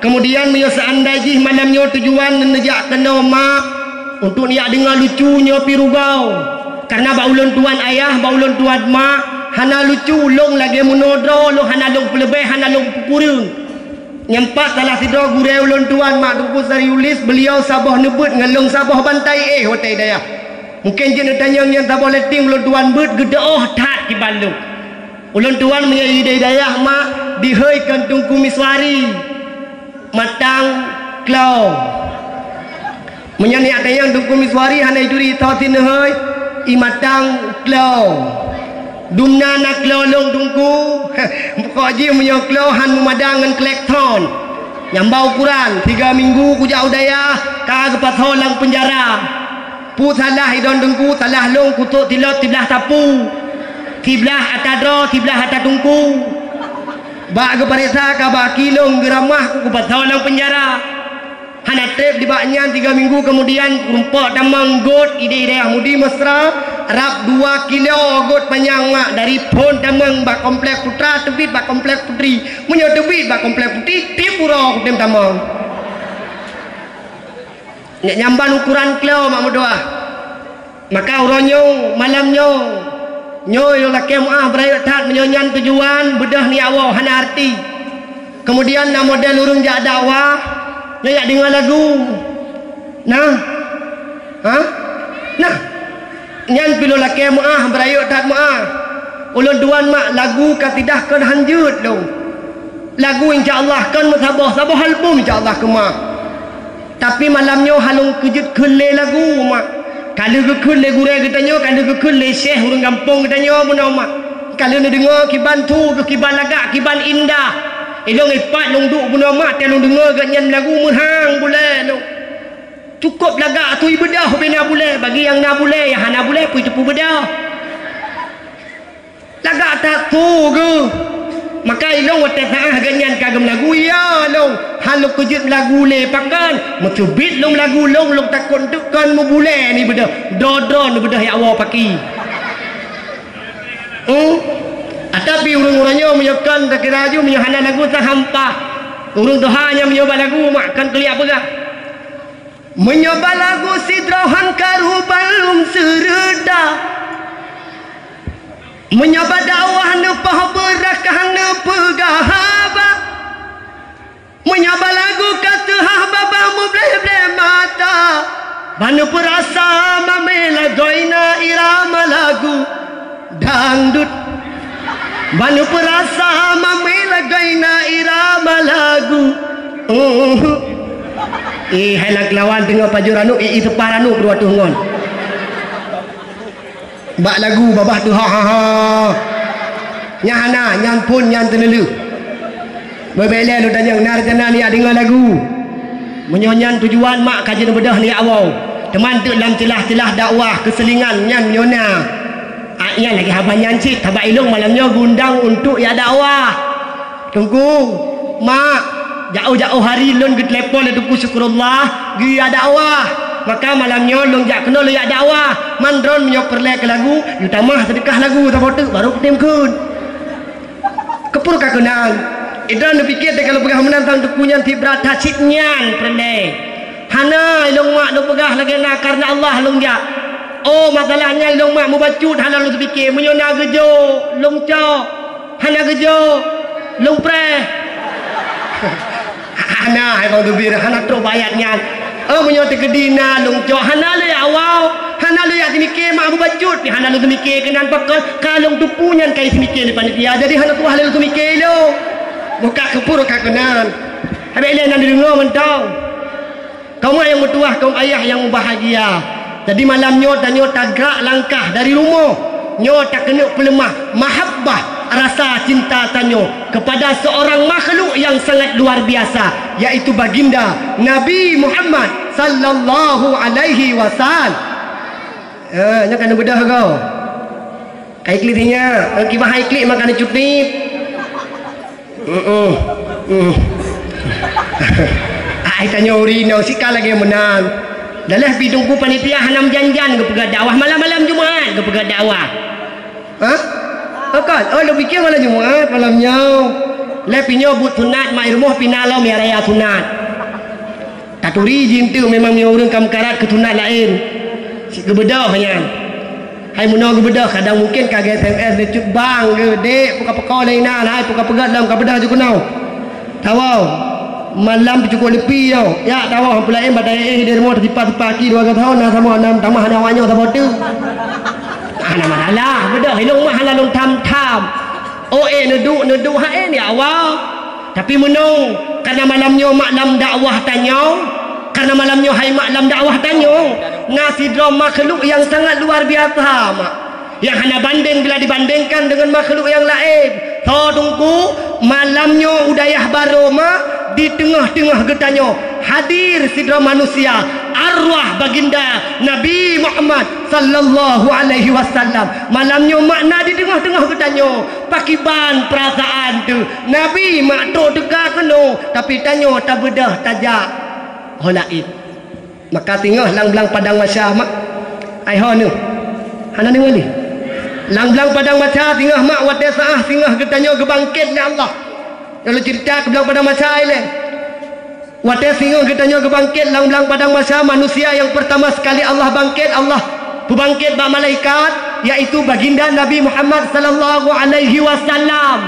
Keumudian meunyoe seuandai jih malam nyoe tujuan neujak keunoe mak, untuk neujak deungoe lucu nyoe pi rugoe. Kareuna bak ulôn tuan ayah, bak ulôn tuan mak, hana lucu lôn lagée meunoe droe lôn hana lôn peuleubeh, hana lôn peukureueng. Nyang pat salah sidroe gurée ulôn tuan mak Teungku Sariulis, beuliau saboh neubeuet ngon lôn saboh bantai éh watée dayah. Mungken jeuet neutanyong nyan saboh leting ulôn tuan beuet geudeuôh that kiban lôn. Ulôn tuan meunyoe di dayah mak dihôi kon Teungku Miswari. Matang kloe. Meunyoe neujak tanyong Teungku Miswari hana ituri tho sineuhôi, i Matang kloe. Dumna na kloe lôn Teungku. Pokok jih meunyoe kloe han meumadang ngon klekson. Nyang ba ukuran, tiga minggu kujak u dayah, ka geupasoe lam peunjara. Peue salah idong Teungku, salah lôn kusok silop siblah sapu. Siblah ata droe, siblah ata teungku. Bak geupareksa ka baki lôn geuramah kupasoe lam peunjara. Hana treb dibak nyan, tiga minggu keumudian, rumpok tamong gôt idéh dayah Mudi Mesra, rab dua kilo gôt panyang mak dari phon tamong bak Komplek Putra teubiet bak Komplek Putri. Meunyoe teubiet bak Komplek Putri, tiep uroe kutem tamong. Nyang ban ukuran kilo mak meudoa. Maka uroe nyoe, malam nyoe, nyoe lôn lakée meuáh beurayeuk that meunyoe nyan tujuan beudôh neujak woe hana arti. Keumudian na model ureuëng jak dakwah, nyoe jak deungoe lagu. Nah. Ha? Nah. Nyan pi lôn lakée meuáh beurayeuk that meuáh. Ulôn tuan mak lagu kasidah kon han jeuet lôn. Lagu insya Allah kon meusaboh, saboh album insya Allah keumah. Tapi malam nyoe han lôn keujeuet kheun lé lagu mak. Ka lheueh geukheun lé gurée geutanyoe, ka lheueh geukheun lé syekh ureuëng gampông geutanyoe bunoe mak. Ka lheueh neudeungoe kiban su geuh, kiban lagak, kiban indah. Ilôn ipat lôn duek bunoe mak, teuh lôn deungoe gobnyan meulagu meuhang bulèe lôn. Cukôp lagak ateueh beudôh ubé na bulèe, bagi nyang na bulèe, nyang hana bulèe peue teupeu beudôh. Lagak that su geuh. Maka ilôn watèe saah gobnyan ka geumeulagu, ya lôn, han lôn keujeuet meulagu lé pakon, meuseubiet lôn meulagu lôn, lôn takot eunteuk kon meubulèe ni beudôh, droe-droe ni beudôh jak woe paki. Hmm? Tapi ureueng-ureueng nyoe meunyoe kon takira laju meunyoe hana lagu sahampah. Ureueng tuha nyan meunyoe ba lagu mak kon keuliak peugah. Meunyoe ba lagu sidroe han karu ban lôn seureuda. Meunyoe ba dakwah neupoh beurakah neupeugah haba. Meunyoe ba lagu ka teuhah babah mubleh-bleh mata, ban neupeurasa mamé lagoina irama lagu dangdut. Ban neupeurasa mamé lagoina irama lagu. Eh, hai lam keulawan teungoh pajoh ranub, i, i seupah ranub dua tuh ngon. Bak lagu babah teuhah, ha, ha. Nyan hana, nyan phon, nyan teuneulheueh. Bèk-bèk lé lôn tanyong, na rencana neujak deungö lagu? Meunyoe nyan tujuan mak ka jeuet neubeudôh neujak woe. Teuma eunteuk lam ceulah-ceulah dakwah keuselingan nyan meunyoe na. Ah, nyan lagèe haba nyan cit, haba ilôn malam nyoe geuundang untuk jak dakwah. Teungku, mak, jaoh-jaoh hari lôn geutelepon lé Teungku Syukurullah, geujak dakwah. Maka malam nyoe lôn jak keunoe lôn jak dakwah. Man droeneuh meunyoe peureulèe keu lagu, yue tamah seudeukah lagu saboh teuk, barô kutem kheun. Keupeue ka keunan? Idroeneuh neupiké teuka lôn peugah meunan sang teungku nyan sibra that cit nyan peureulèe. Hana, ilôn mak lôn peugah lagèe na kareuna Allah lôn jak. Oh, masalah nyan ilôn mak mubacut hana lôn seupiké. Meunyoe na geujok, lôn cok. Hana geujok, lôn preh. Hana, hai bang tubir, hana trôk bak ayat nyan. Oh, meunyoe teukeudi na lôn cok, hana lé awai. Hana lé jak seumiké mak mubacut. Hana lôn seumiké keunan pakon. Ka lôn tupeue nyan ka seumiké lé panitia. Jadi hana tuah lé lôn seumiké lôn. Buka keupeue ka keunan. Habéh lé nyan dideungoe mantong. Kaum nyang meutuwah, kaum ayah nyang mubahgia. Jadi malam nyoe tanyoe tagak langkah dari rumoh. Nyoe takeuneuk peuleumah mahabbah, rasa cinta tanyoe kepada seorang makhluk yang sangat luar biasa, yaitu baginda Nabi Muhammad sallallahu alaihi wasallam. Eh, nyan kan beudôh go. Kai klik nyan, eh, kiban hai klik makan cuti. Heeh. Hmm. Ai tanyoe ureueng inong sika lagèe meunan. Dah lheuh pi teungku panitia hana meujan-jan geupeugah dakwah, malam-malam Jumat geupeugah dakwah. Hah? Oh, kan? Oh, lôn piké malam Jumat, malam nyoe. Lheuh pi nyoe buet sunat, mak i rumoh pih na lom ya raya sunat. Taturi jih eunteuk memang meunyoe ureueng ka meukarat keu sunat laén. Cit geubeudôh nyan. Hai meunoe geubeudôh, kadang mungken ka geu-S M S neucok bang geuh, "Dek, peue ka peuko lé inan, hai peue ka peugöt lom, ka beudôh ju keunoe." Tawoe, malam pih cukôp leupie nyoe. Jak tawoe, peue laén bak dayah éh di rumoh teusipa-sipa ki dua gasoe na saboh, na meutamah na awak nyoe saboh teuk. Hana masalah, beudôh, ilôn mah hana lôn tham-tham. Oh, éh, neuduek, neuduek, ha, éh, di awai. Tapi meunong, karena malam nyoe malam dakwah tanyoe, karena malam nyoe hai malam dakwah tanyoe, na sidroe makhluk nyang sangat luar biasa, mak. Nyang hana bandeng bila dibandingkan dengan makhluk nyang laén. Soe teungku, malam nyoe u dayah barô, mak, di teungoh-teungoh geutanyoe hadir sidroe manusia, arwah baginda Nabi Muhammad sallallahu alaihi wasallam. Malam nyoe mak na di teungoh-teungoh geutanyoe. Pakiban peurasaan teuh Nabi mak trôk teuka keunoe, tapi tanyoe tabeudôh tajak ho laén. Maka singoh lam blang padang mahsyar mak, ai ho neuh, hana deungoe lé. Lam blang padang mahsyar singoh mak, watèe saah singoh geutanyoe geubangkét lé Allah. Nyang lôn ceurita keu blang padang mahsyar ilèe. Watèe singoh geutanyoe geubangkét lam blang padang mahsyar, manusia nyang peurtama sekali Allah bangkét, Allah peubangkét bak malaikat, yaitu baginda Nabi Muhammad sallallahu alaihi wasallam.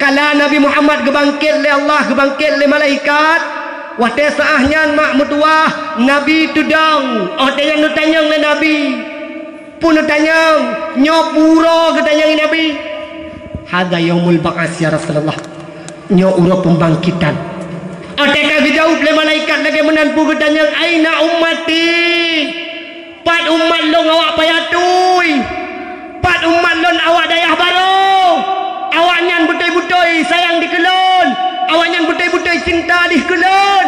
Kala Nabi Muhammad geubangkét lé Allah, geubangkét lé malaikat, watèe saah nyan mak meutuwah, Nabi teudong. Watèe nyan neutanyong lé Nabi, Peue neutanyong, nyoe peue uroe geutanyong Nabi? "Hadza yaumul ba'ats, ya Rasulullah." Nyoe uroe peubangkitan. Watèe ka geujaweueb lé malaikat lagèe meunan peue geutanyong, "Aina ummati?" Pat umat lôn awak payah tui? Pat umat lôn awak dayah barô? Awaknyan beutôi-beutôi sayang dikeue lôn. Awaknyan beutôi-beutôi cinta dih keu lôn.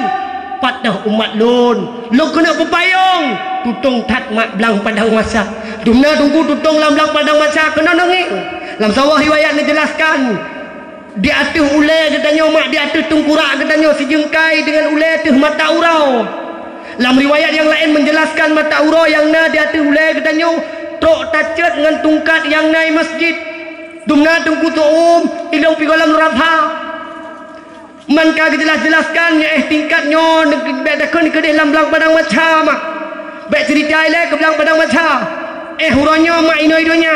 Pat teuh umat lôn, lôn keuneuk peupayong, tutong that mak blang padang masa. Dumna teungku tutong lam blang padang masa keunoe nangis. Lam saboh riwayat neujelaskan, di ateueh ulée geutanyoe mak, di ateueh teungkurak geutanyoe sijeungkai deungon ulée teuh mata uroe. Lam riwayat nyang laén menjelaskan mata uroe nyang na di ateueh ulée geutanyoe trok tacot ngon tungkat nyang na i masjid. Dumna teungku tuum ilong pigolam rasa. Man ka geujeulaih-jeulaihkan nyoe, eh, tingkat nyoe, bèk takheun keudeh lam blang padang masa, mak. Bèk ceurita ilée keu blang padang masa. Eh, uroe nyoe, mak, inoe i donya,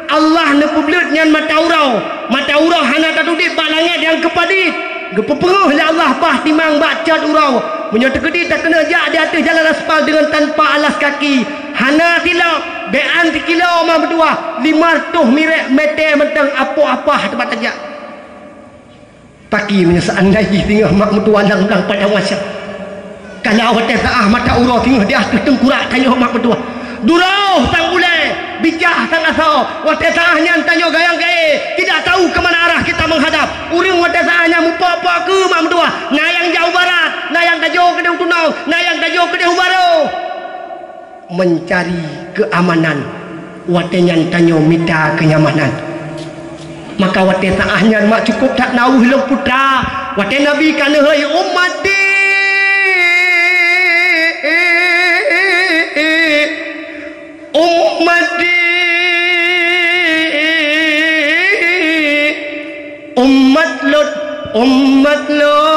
Allah neupeubleuet nyan mata uroe. Mata uroe hana tatudeb bak langét nyang keupadit. Geupeupeungeuh lé Allah paih timang bak cot uroe. Meunyoe teukeudi takeuneuk jak di ateueh jalan aspal deungon tanpa alas kaki, hana tilok, bèk an sikilo, mak meutuwah, limong reutôh mirek mètè mantong apoh apah teumpat tajak. Paki meunyoe seandai jih singoh mak meutuwah lam blang padang masa. Kana watée saah mata uroe singoh di ateueh teungkurak tanyoe mak meutuwah. Duroh sang ulée, bijah sang asoe, watée saah nyan tanyoe gayang gaé, tidak tahu ke mana arah kita menghadap. Ureuëng watée saah nyan mupok-pok keu mak meutuwah, na nyang jak u barat, na nyang tajok keudeh u tunong, na nyang tajok keudeh u barô. Mencari keamanan, watée nyan tanyoe mita kenyamanan. Maka watée saah nyan mak cukôp that na weueh lôn putra, watée Nabi ka neuhôi, "Ummati, ummati, umat lôn, umat lôn."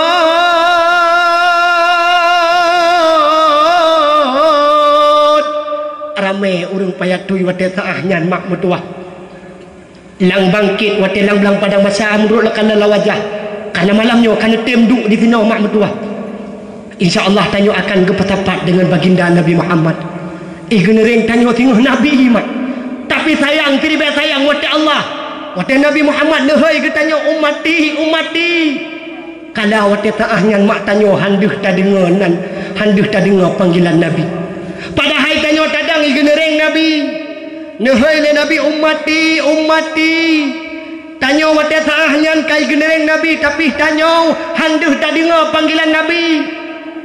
Ramé ureuëng payah tui watée saah nyan mak meutuwah. Lam bangkét watée lam blang padang masa meunurot lakalan lawajah. Kana malam nyoe ka neutem duek di sinoe mak meutuwah. Insya Allah tanyoe akan geupeusapat deungon baginda Nabi Muhammad. Ih geuneureng tanyoe singoh Nabi mak. Tapi sayang, siribée sayang watée Allah, watée Nabi Muhammad neuhôi geutanyoe, "Ummati, ummati." Kala watée saah nyan mak tanyoe han deuh tadeungoe nan, han deuh tadeungoe panggilan Nabi. Padahai tanyoe tadang i geuneureng Nabi. Neuhôi lé Nabi, "Ummati, ummati." Tanyoe watée saah nyan ka i geuneureng Nabi, tapi tanyoe han deuh tadeungoe panggilan Nabi.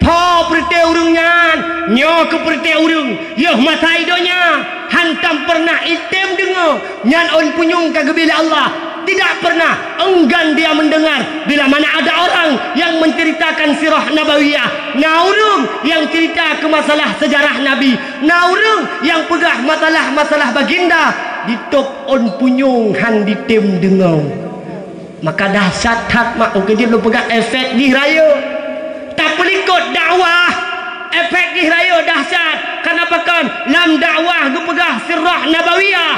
Tho peureuté ureuëng nyan, nyoe keuh peureuté ureuëng, yoh masa i donya, hantom peureunah item deungoe, nyan ôn punyueng ka geubri lé Allah. Tidak pernah enggan dia mendengar bila mana ada orang yang menceritakan sirah nabawiyah. Na ureuëng nyang cerita keu masalah seujarah Nabi, na ureuëng nyang peugah masalah-masalah baginda, ditôb ôn punyueng han ditem deungoe. Maka dahsyat that mak, keujeuet lôn peugah efek jih rayeuk. Tapeulikot dakwah, efek jih rayeuk dahsyat. Kana pakon? Lam dakwah geupeugah sirah nabawiyah.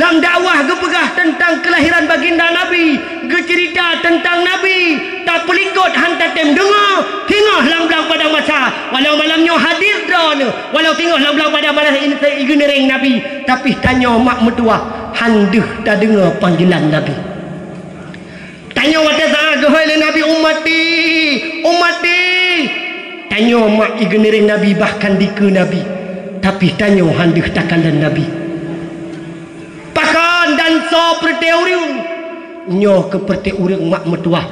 Lam dakwah geupeugah teuntang keulahiran baginda Nabi, geuceurita teuntang Nabi. Tapeulikot han tatem deungoe, singoh lam blang padang masa. Walau malam nyoe hadir droeneuh, walau singoh lam blang padang masa i geuneureng Nabi, tapi tanyoe mak meutuwah han deuh tadeungoe panggilan Nabi. Tanyoe watée saat geuhôi lé Nabi, "Ummati, ummati." Tanyoe mak i geuneureng Nabi, bahkan dikeue Nabi, tapi tanyoe han deuh takalon Nabi. Pakon dan soe peureuté ureuëng? Nyoe keuh peureuté ureuëng mak meutuwah,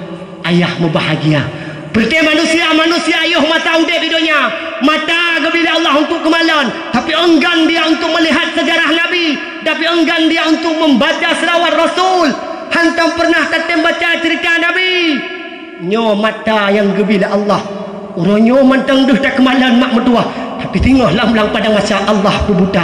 ayah meubahagia. Peureuté manusia-manusia yoh masa udeb di donya, mata geubri lé Allah untuk keumalon, tapi enggan dia untuk melihat sejarah Nabi, tapi enggan dia untuk membaca selawat Rasul. Hantom peureunah tatem baca ceurita Nabi. Nyoe mata nyang geubri lé Allah. Uroe nyoe mantong deuh takeumalon mak meutuwah, tapi singoh lam blang padang masa Allah peubuta.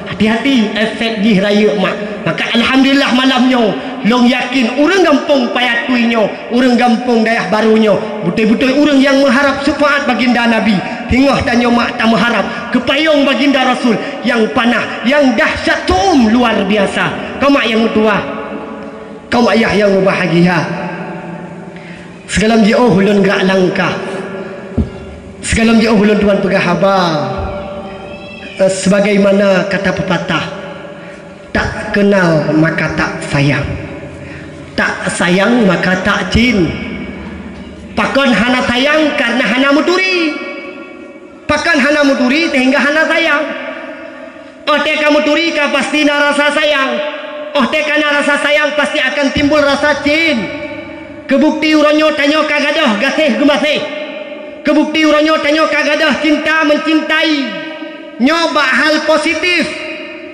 Hati-hati, efek jih rayeuk mak. Maka alhamdulillah malam nyoe, lôn yakin ureuëng gampông Paya Tui nyoe, ureuëng gampông Dayah Barô nyoe, beutôi-beutôi ureuëng nyang meuharab syafaat baginda Nabi. Singoh tanyoe mak tameuharab keu payong baginda Rasul nyang panah, nyang dahsyat tuum luar biasa. Keu mak nyang meutuwah, keu ayah nyang meubahagia. Sigohlom jiôh ulôn gerak langkah, sigohlom jiôh ulôn tuan peugah haba, eh, sebagaimana kata pepatah, "Tak kenal maka tak sayang, tak sayang maka tak cin." Pakon hana sayang? Karena hana meuturi. Pakon hana meuturi sehingga hana sayang. Óh tée ka meuturi ka pasti na rasa sayang. Óh tée ka na rasa sayang pasti akan timbul rasa cin. Keubukti uroe nyoe tanyoe ka gadôh gaséh geumaséh. Keubukti uroe nyoe tanyoe ka gadôh cinta meucintai. Nyoe bak hal positif.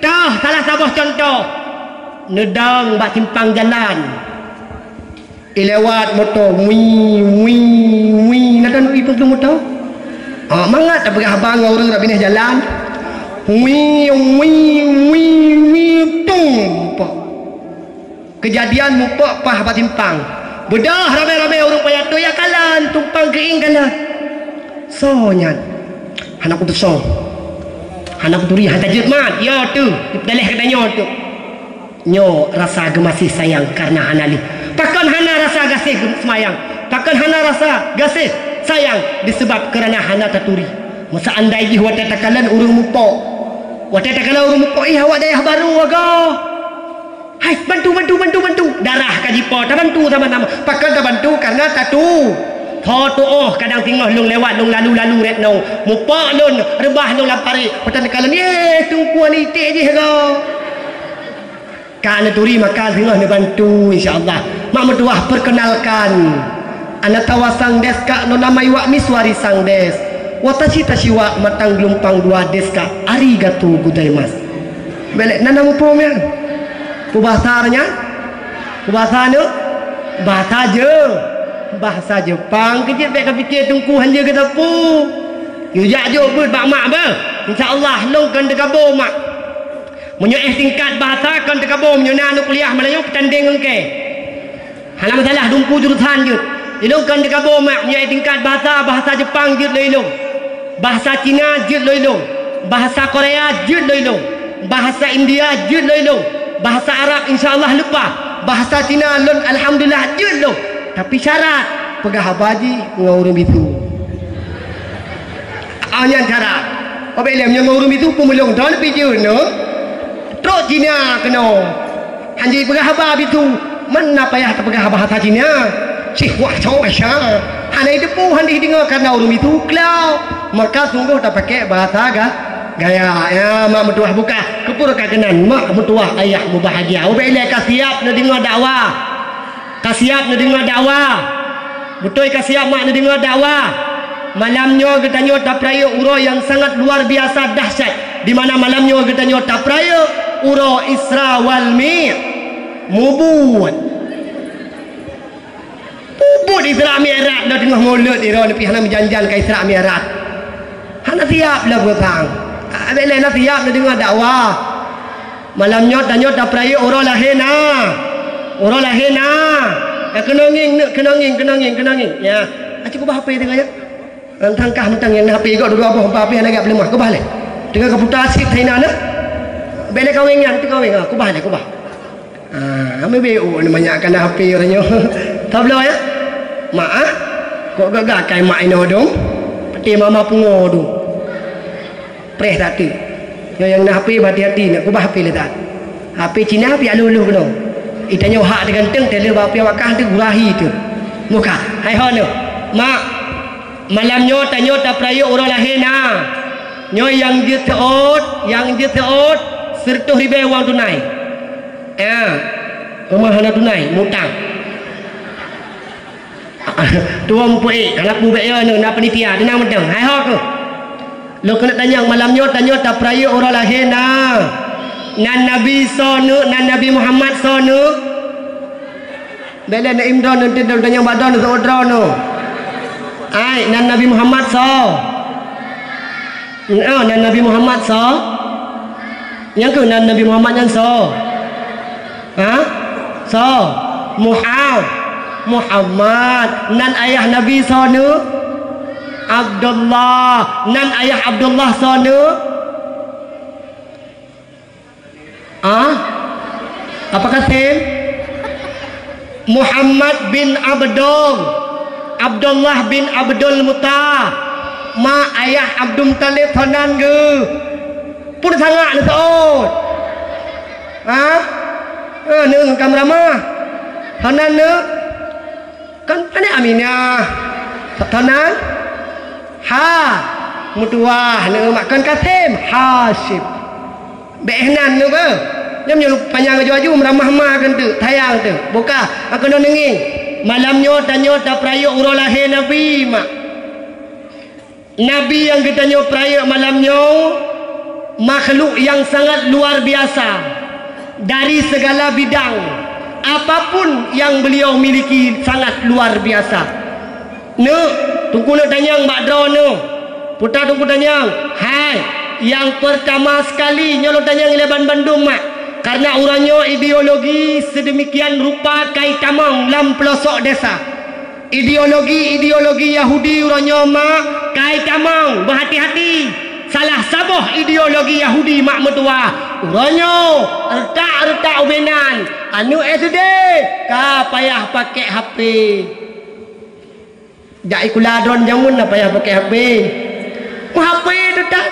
Toh salah saboh cuntoh. Neudong bak simpang jalan. Ilewat moto, wii, wii, wii. Na taneuk ipeugah moto? Ah, mangat tapeugah haba ngon ureuëng rot binéh jalan. Wii, wii, wii, wii, tung. Keujadian mupok paih bak simpang. Beudôh ramé-ramé ureuëng payah tu ya kalon, tumpang keuieng kalon. Soe nyan? Hana kutusoe. Hana kuturi, hana jeuet mat. Ya tu, daleh geutanyoe tu. Nyoe rasa geumaséh sayang kareuna hana lé. Pakon hana rasa gaséh geuseumbayang? Pakon hana rasa gaséh sayang diseubab kareuna hana taturi? Meuseandai jih watée takalon ureuëng mupok, watée takalon ureuëng mupok, ih, awak dayah barô agoe. Hai, bantu, bantu, bantu, bantu. Darah ka jipo, tabantu sama-sama. Pakon tabantu? Kareuna tatu. Tho tuoh kadang singoh lôn lewat, lôn lalu-lalu rét nyoe. Mupok lôn, reubah lôn lam parit. Watée takalon, yeh, teungku ni iték jih agoe. Ka neuturi maka singoh neubantu, insya Allah. Mak meutuwah, perkenalkan. Anatawa sang des ka nona mai wak miswari sang des. Watashi tashi wa matang geulumpang dua des ka arigatou gozaimasu. Belek nana muphom nyan. Peubahasa nyan? Peubahasa nyoe? Bahasa Je-, bahasa Jepang keu jeuet, bék ka pike teungku hanjeuet geuteupeu. Yue jak jok beuet bak mak beuh. Insya Allah lôn kon teugabong mak. Meunyoe éh tingkat bahasa kon teugabong, meunyoe na aneuk kuliah malam nyoe peutandeng ngon kée. Hana masalah, dumpu jurusan jeuet. Ilôn kon teugabong mak, meunyoe éh tingkat bahasa, bahasa Jepang jeuet lé ilôn. Bahasa Cina jeuet lé ilôn. Bahasa Korea jeuet lé ilôn. Bahasa India jeuet lé ilôn. Bahasa Arab insya Allah leupah. Bahasa Cina lôn alhamdulillah jeuet lôn. Tapi syarat, peugah haba jih ngon ureuëng bisu. Ah, nyan cara. Wabék lé meunyoe ureuëng bisu peumulông droe pih jeuet nyoe. Trok Cina keunoe. Hanjeuet peugah haba bisu. Mana payah tapeugah bahasa Cina. Cih wah cok Aisyah. Hana jiteupeue, hana jideungoe kareuna ureuëng bisu klau. Maka sunggoh tapakée bahasa ga-, gaya. Ya, mak meutuwah buka. Keupeue ka keunan, mak meutuwah ayah mubahgia. Wabék lé ka siab neudeungoe dakwah. Ka siab neudeungoe dakwah. Beutôi ka siab mak neudeungoe dakwah. Malam nyoe geutanyoe tapeurayeuk uroe nyang sangat luar biasa dahsyat, di mana malam nyoe geutanyoe tapeurayeuk uroe Isra wal Mi-, mubuet. Mubuet Isra Mi'raj, na teungoh mulod droe pih hana meujan-jan ka Isra Mi'raj. Hana siab lé peue sang. Abéh lé na siab neudeungoe dakwah. Malam nyoe tanyoe tapeurayeuk uroe lahé na. Uroe lahé na. Eh, keunong ngieng, neuk, keunong ngieng, keunong ngieng, keunong ngieng. Ya. Aci kubah H P teuka ya. Tangkah mantong nyang na H P gob dua boh, empat H P hana gak peuleumah. Kubah lé. Teuka ka puta sip hai na, neuk. Bék lé kaweng nyan, teuka kaweng. Ah, kubah lé, kubah. Ah, amai B U ni banyak kana H P uroe nyoe. Tabloe ya. Mak ah. Kok gagah kai mak inoe dong. Peti mama pungo dong. Preh that teuk. Nyoe nyang na H P, hati-hati, nak kubah H P lé that. H P Cina piak lheuh-lheuh keunoe. Ita nyoe hak teugantung, teuh lheuh bak piak wakah teuh gurahi teuh. Muka. Hai ho nyoe. Mak, malam nyoe tanyoe tapeurayeuk uroe lahé na. Nyoe nyang jeuet seuôt, nyang jeuet seuôt, sireutôh ribée uang tunai. Ya. Rumoh hana tunai, mutang. Tuwö mupeuék, hana peue bék yo nyoe, na panitia, teunang mantong. Hai ho keuh. Lôn keuneuk tanyong, malam nyoe tanyoe tapeurayeuk uroe lahé na. Nan Nabi soe nyoe, nan Nabi Muhammad soe nyoe? Bék lé na imdon nanti lôn tanyong bak droeneuh seuôt droeneuh. Ai, nan Nabi Muhammad soe? Oh, nan Nabi Muhammad soe? Nyang keuh nan Nabi Muhammad nyan soe? Ha? Soe? Muha-, Muhammad. Nan ayah Nabi soe nyoe? Abdullah. Nan ayah Abdullah soe nyoe? Ha? Apa Kasim? Muhammad bin Abdul, Abdullah bin Abdul Muttalib, ma ayah Abdul Muttalib soe nan geuh. Peue sangat neuseuôt? Ha? Ha, neu kam ramah. Soe nan neu? Kan aneuk Aminah. Soe nan? Ha. Meutuwah neu mak kon Kasim. Hasyim. Bék nan neu beuh. Nyam nyoe panyang aju-aju meuramah ma keuneuk sayang teuh. Buka, aku neu neungieng. Malam nyoe tanyoe tapeurayeuk uroe lahé Nabi, mak. Nabi nyang geutanyoe peurayeuk malam nyoe makhluk nyang sangat luar biasa dari segala bidang. Apapun yang beliau miliki sangat luar biasa. Neuk, Teungku neuk tanyong bak droeneuh. Peue teungku tanyong? Hai, nyang peurtama sekali nyoe lôn tanyong ilée banmandum, mak. Karena uroe nyoe ideologi sedemikian rupa ka itamong lam peulosok desa. Ideologi-ideologi Yahudi uroe nyoe, mak, ka itamong, beuhati-hati. Salah saboh ideologi Yahudi, mak meutuwah, uroe nyoe reutak-reutak ubé nan, aneuk S D ka payah pakék H P. Jak sikula droen jameun na payah pakék H P. Meuh, H P teutab.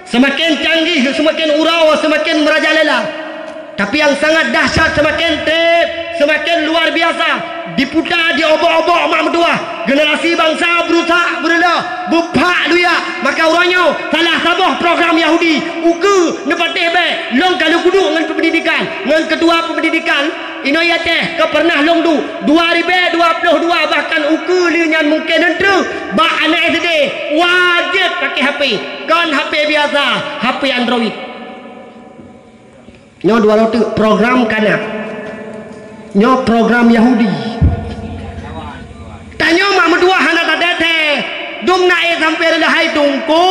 Seumaken canggih, seumaken uroe, seumaken meurajalela. Tapi nyang sangat dahsyat, seumaken treb, seumaken luar biasa. Diputa, diobok-obok mak meutuwah. Generasi bansa beurusak, beureuloh, beuphak luyak. Maka uroe nyoe, salah saboh program Yahudi, ukeue neupatéh bée, lôn ka lheueh kuduek ngon peupendidikan, ngon ketua peupendidikan. Inoe i Aceh ka pernah lôn duek, dua ribée dua ploh dua bahkan ukeue lheueh nyan mungken treuk bak aneuk S D wajéb pakék H P, kon H P biasa, H P Android. Nyoe dua droe teuk program kana. Nyoe program Yahudi. Tanyoe mak meutuwah hana tatéh-téh. Dum na éh sampoe reulah hai teungku.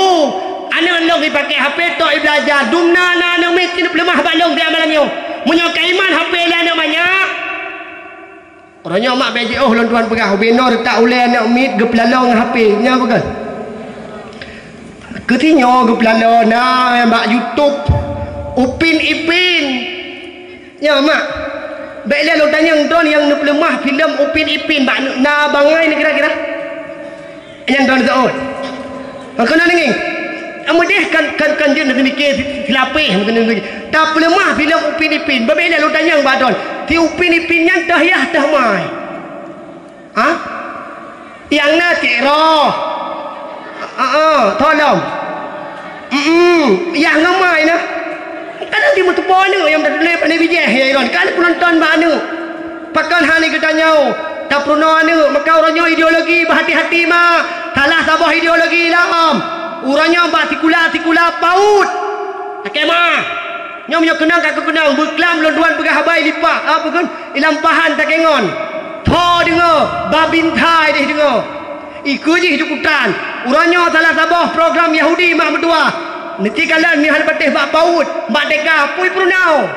Aneuk lôn jipakék H P tok jibeulajar. Dum na, na aneuk miet peuleumah bak lôn siat malam nyoe. Meunyoe ka iman H P lé aneuk manyak. Uroe nyoe mak bék jiôh lôn tuan peugah, ubé noe reutak ulée aneuk miet geupeulalong ngon H P. Nyan peugah. Keuti nyoe geupeulalong na bak YouTube. Upin Ipin. Nyoe, mak, bék lé lôn tanyong droen nyang neupeuleumah filem Upin Ipin bak na bangai ni kira-kira? Nyan droen seuôt. Meukeunong ngieng. Ameudeh kan, kan, kan jeuet neumike si-, silapéh meukeunong ngieng. Tapeuleumah filem Upin Ipin. Bék lé lôn tanyong bak droen. Si Upin Ipin nyan teuh yah teuh mai. Ha? Nyang na cit roh. Heeh, tolong. Mm-mm, yah ngon mai na. Kadang di meutupo aneuk nyang tatuléh pane bijéh ya Iron. Kan peunonton bak aneuk. Pakon hana geutanyoe? Tapeurunoe aneuk, maka uroe nyoe ideologi beuhati-hati ma. Salah saboh ideologi lom. Uroe nyoe bak sikula-sikula paut. Lakée ma. Nyoe meunyoe keunong ka keukeunong, beuklam lôn tuan peugah haba i Lipak, a, peue kheun, i Lampahan takengon. Tho deungoe, babintai deh deungoe. Ikeue jih dukutan. Uroe nyoe salah saboh program Yahudi mak meutuwah. Neuti kalon meuhana patéh bak paut, bak deka, pui peurunoe.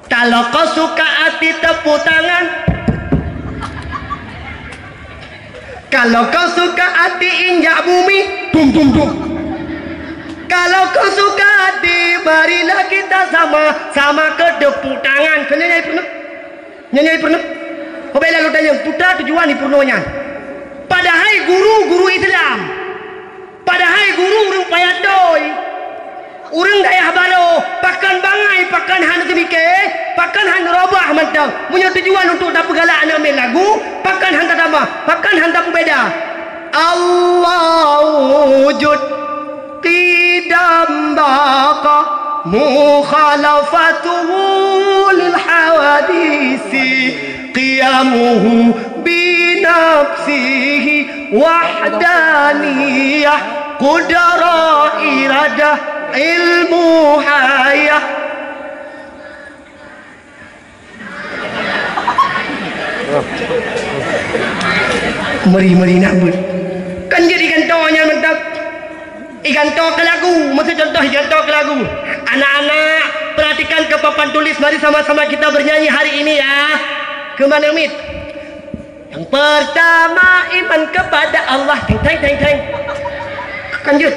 Kalau kau suka hati tepuk tangan. Kalau kau suka hati injak bumi, dum, dum, dum. Kalau kau suka hati, marilah kita sama-sama ke tepuk tangan. Keu nyan nyang peurunoe? Nyan nyang peurunoe? Ho bék lôn tanyong, peue tujuan peurunoe nyan? Padahai guru-guru Islam, padahai guru ureuëng payah doi, ureuëng dayah barô, pakon bangai, pakon hana teumike, pakon hana robah mantong. Meunyoe tujuan untuk tapeugalak aneuk miet lagu, pakon hana tatamah, pakon hana tapeubeda. Allahu wujud, qidam baqa, mukhalafatuhu lil hawadisi, qiyamuhu bi nafsihi, wahdaniyah, qudrah, iradah, ilmu, hayah. Meri-meri nak buet. Kan jadi gantoe nyan mantap. Igantoe keu lagu, maksud contoh igantoe keu lagu. Anak-anak, perhatikan ke papan tulis, mari sama-sama kita bernyanyi hari ini ya. Keu aneuk miet. Yang pertama iman kepada Allah, teng teng teng teng. Kan jeuet.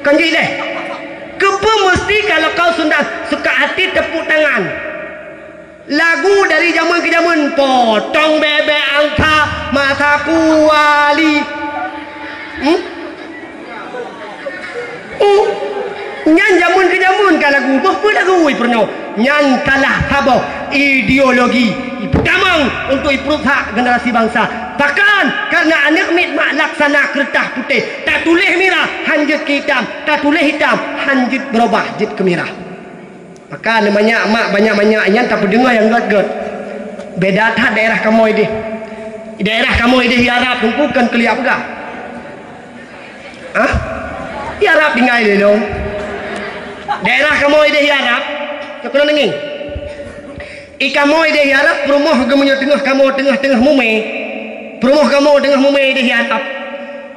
Kan jeuet leh. Keupeue meusti kalau kau sudah suka hati tepuk tangan? Lagu dari jameun keu jameun, potong bebek angsa masa kuali. Hmm? Uh, nyan jameun keu jameun ka lagu, boh peue lagu ipeurunoe. Nyan salah saboh ideologi ipeutamong untuk ipeurusak generasi bansa. Pakon? Karena aneuk miet mak laksana keureutah putéh, tatuléh mirah han jeuet keu itam, tatuléh itam han jeuet beurubah jeuet keu mirah. Maka neumanyak mak banyak-banyak nyan tapeudeungoe nyang gét-gét. Beda that daerah kamoe deh. Daerah kamoe deh di Arab, Teungku, kon keuliak peugah. Hah? Di Arab tinggai lé lom. Daerah kamoe deh di Arab, keunoe ngieng. I kamoe deh di Arab, peurumoh geumeunyoe teungoh kamoe teungoh-teungoh mumè. Peurumoh kamoe teungoh mumè deh di Arab.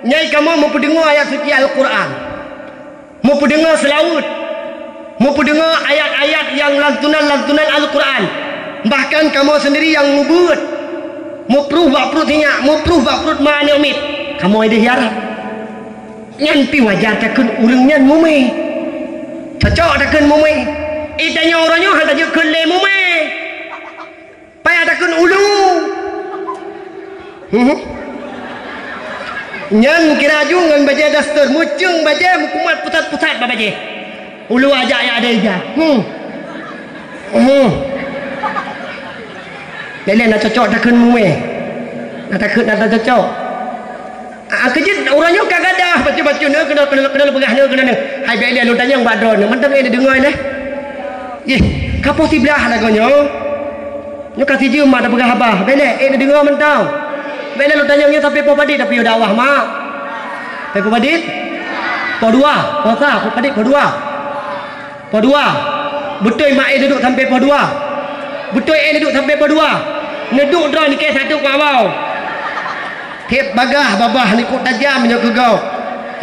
Nyan i kamoe meupeudeungoe ayat suci Al-Qur'an. Meupeudeungoe seulaweuet, meupeudeungoe ayat-ayat nyang lantunan-lantunan Al-Qur'an. Bahkan kamoe seundiri nyang meubeuet, meupruh bak pruet sinyak, meupruh bak pruet ma aneuk miet. Kamoe deh di Arab. Nyan pih wajar takheun ureuëng nyan mumè. Cocok takheun mumè. I tanyoe uroe nyoe hana jeuet kheun lé mumè. Payah takheun ulu. Hmm. Nyan kira ju ngon bajèe daster, meuceueng bajèe, meukumat pusat-pusat bak bajèe. Ulu ajak ya ada ija. Hmm. Hmm. Lé-lé na cocok takheun mumè. Na takheun na cocok. Ah, keujeuet uroe nyoe ka gadah bacut-bacut nyoe, keunoe, keunoe, keunoe peugah nyoe, keunoe nyoe. Hai, bèk lé lôn tanyong bak droeneuh, mantong ék neudeungoe lé. Yeh, ka poh siblaih lagoe nyoe. Nyoe ka sijeuem mak tapeugah haba. Bèk lé, ék neudeungoe mantong. Bèk lé lôn tanyong nyoe sampai poh padit tapiôh dakwah, mak. Sampai poh padit? Poh dua, poh sa, poh padit, poh dua. Poh dua. Beutôi mak ék neuduek sampai poh dua. Beutôi ék neuduek sampai poh dua. Neuduek droe nike satu kuak bau. Tiep bagah babah likot tajam nyoe keu gob.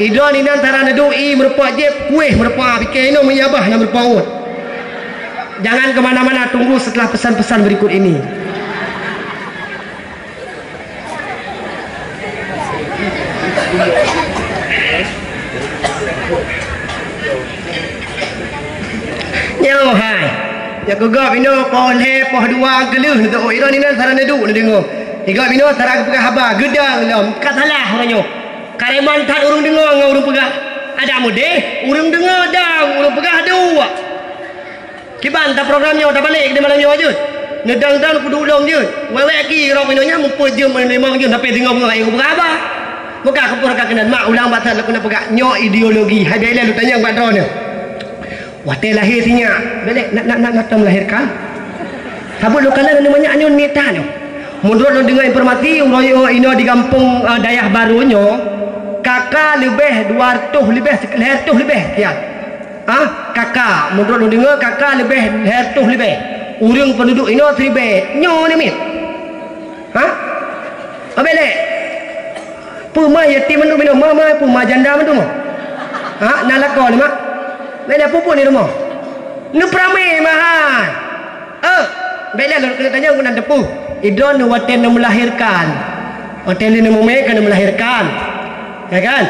I droeneuh inan sara neuduek ié meurumpok jieb, kuéh meurumpok pike inoe meuyabah na meurumpok uet. Jangan ke mana-mana, tunggu setelah pesan-pesan berikut ini. Nyoe hai. Nyoe keu gob inoe poh lhèe, poh dua geuleuh neuteuôt. Droeneuh inan sara neuduek neudeungoe. Di gob inoe sara geupeugah haba, geudong lom. Ka salah uroe nyoe. Kareman that ureuëng deungoe ngon ureuëng peugah. Adak mudeh, ureuëng deungoe dong, ureuëng peugah duek. Kiban ta program nyoe tabalek di malam nyoe jeuet. Neudang-dang kuduek lom jeuet. Wèk-wèk ki rot inoe nyan mupeue jeuem limong jeuem sampai singoh beungoh ayeueng peugah haba. Meuka keupeue ka keunan mak ulang bak that lôn keuneuk peugah nyoe ideologi. Hai bèk lé lôn tanyong bak droeneuh. Watèe lahé sinyak, bèk lé na, na, na, na tom melahirkan. Saboh lôn kalon aneuk manyak nyoe mita nyoe. Meunurot lôn deungoe informasi, uroe nyoe inoe di gampông, eh, Dayah Barô nyoe, kaka leubeh dua reutôh leubeh, lhèe reutôh leubeh kian. Ah, kaka, meunurot lôn deungoe kaka leubeh lhèe reutôh leubeh. Ureuëng peunduduek inoe siribèe. Nyoe ni miet. Ha? Abéh lé. Peue ma yatim mandum inoe, ma, ma, peue ma janda mandum? Ha, na lakoe ni, mak? Bèk lé, peue-peue ni rumoh? Neupeuramé ma hai. Eh, bèk lé lôn keuneuk tanyong keunan teupeu. I droeneuh watèe neumeulahérkan. Watèe lé neumumè ka neumeulahérkan. Ya kan?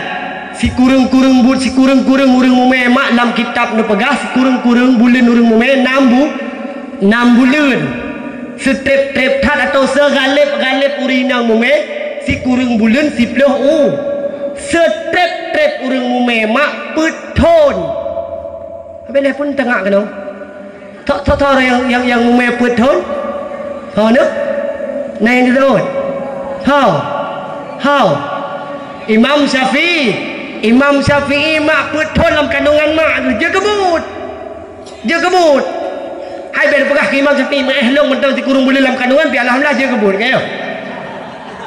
Sikureueng-kureueng bu-, sikureueng-kureueng ureuëng mumè mak lam kitab neupeugah sikureueng-kureueng buleuen ureuëng mumè nam bu-, nam buleuen. Seutrép-trép that atau seugalép-galép ureuëng inong mumè sikureueng buleuen siploh u. Seutrép-trép ureuëng mumè mak peuet thon. Abéh lé pun tangak keunoe. Tho, tho, tho nyang, nyang, nyang mumè peuet thon? Ho neuh? Na nyang jiteuôt? Ho. Ho. Imam Syafi'i. Imam Syafi'i mak peuet thon lam kandungan mak geuh. Jeuet keubuet. Jeuet keubuet. Hai bèk peugah keu Imam Syafi'i meu'èh lôn mantong sikureueng buleuen lam kandungan, pih alhamdulillah jeuet keubuet, ka nyoe.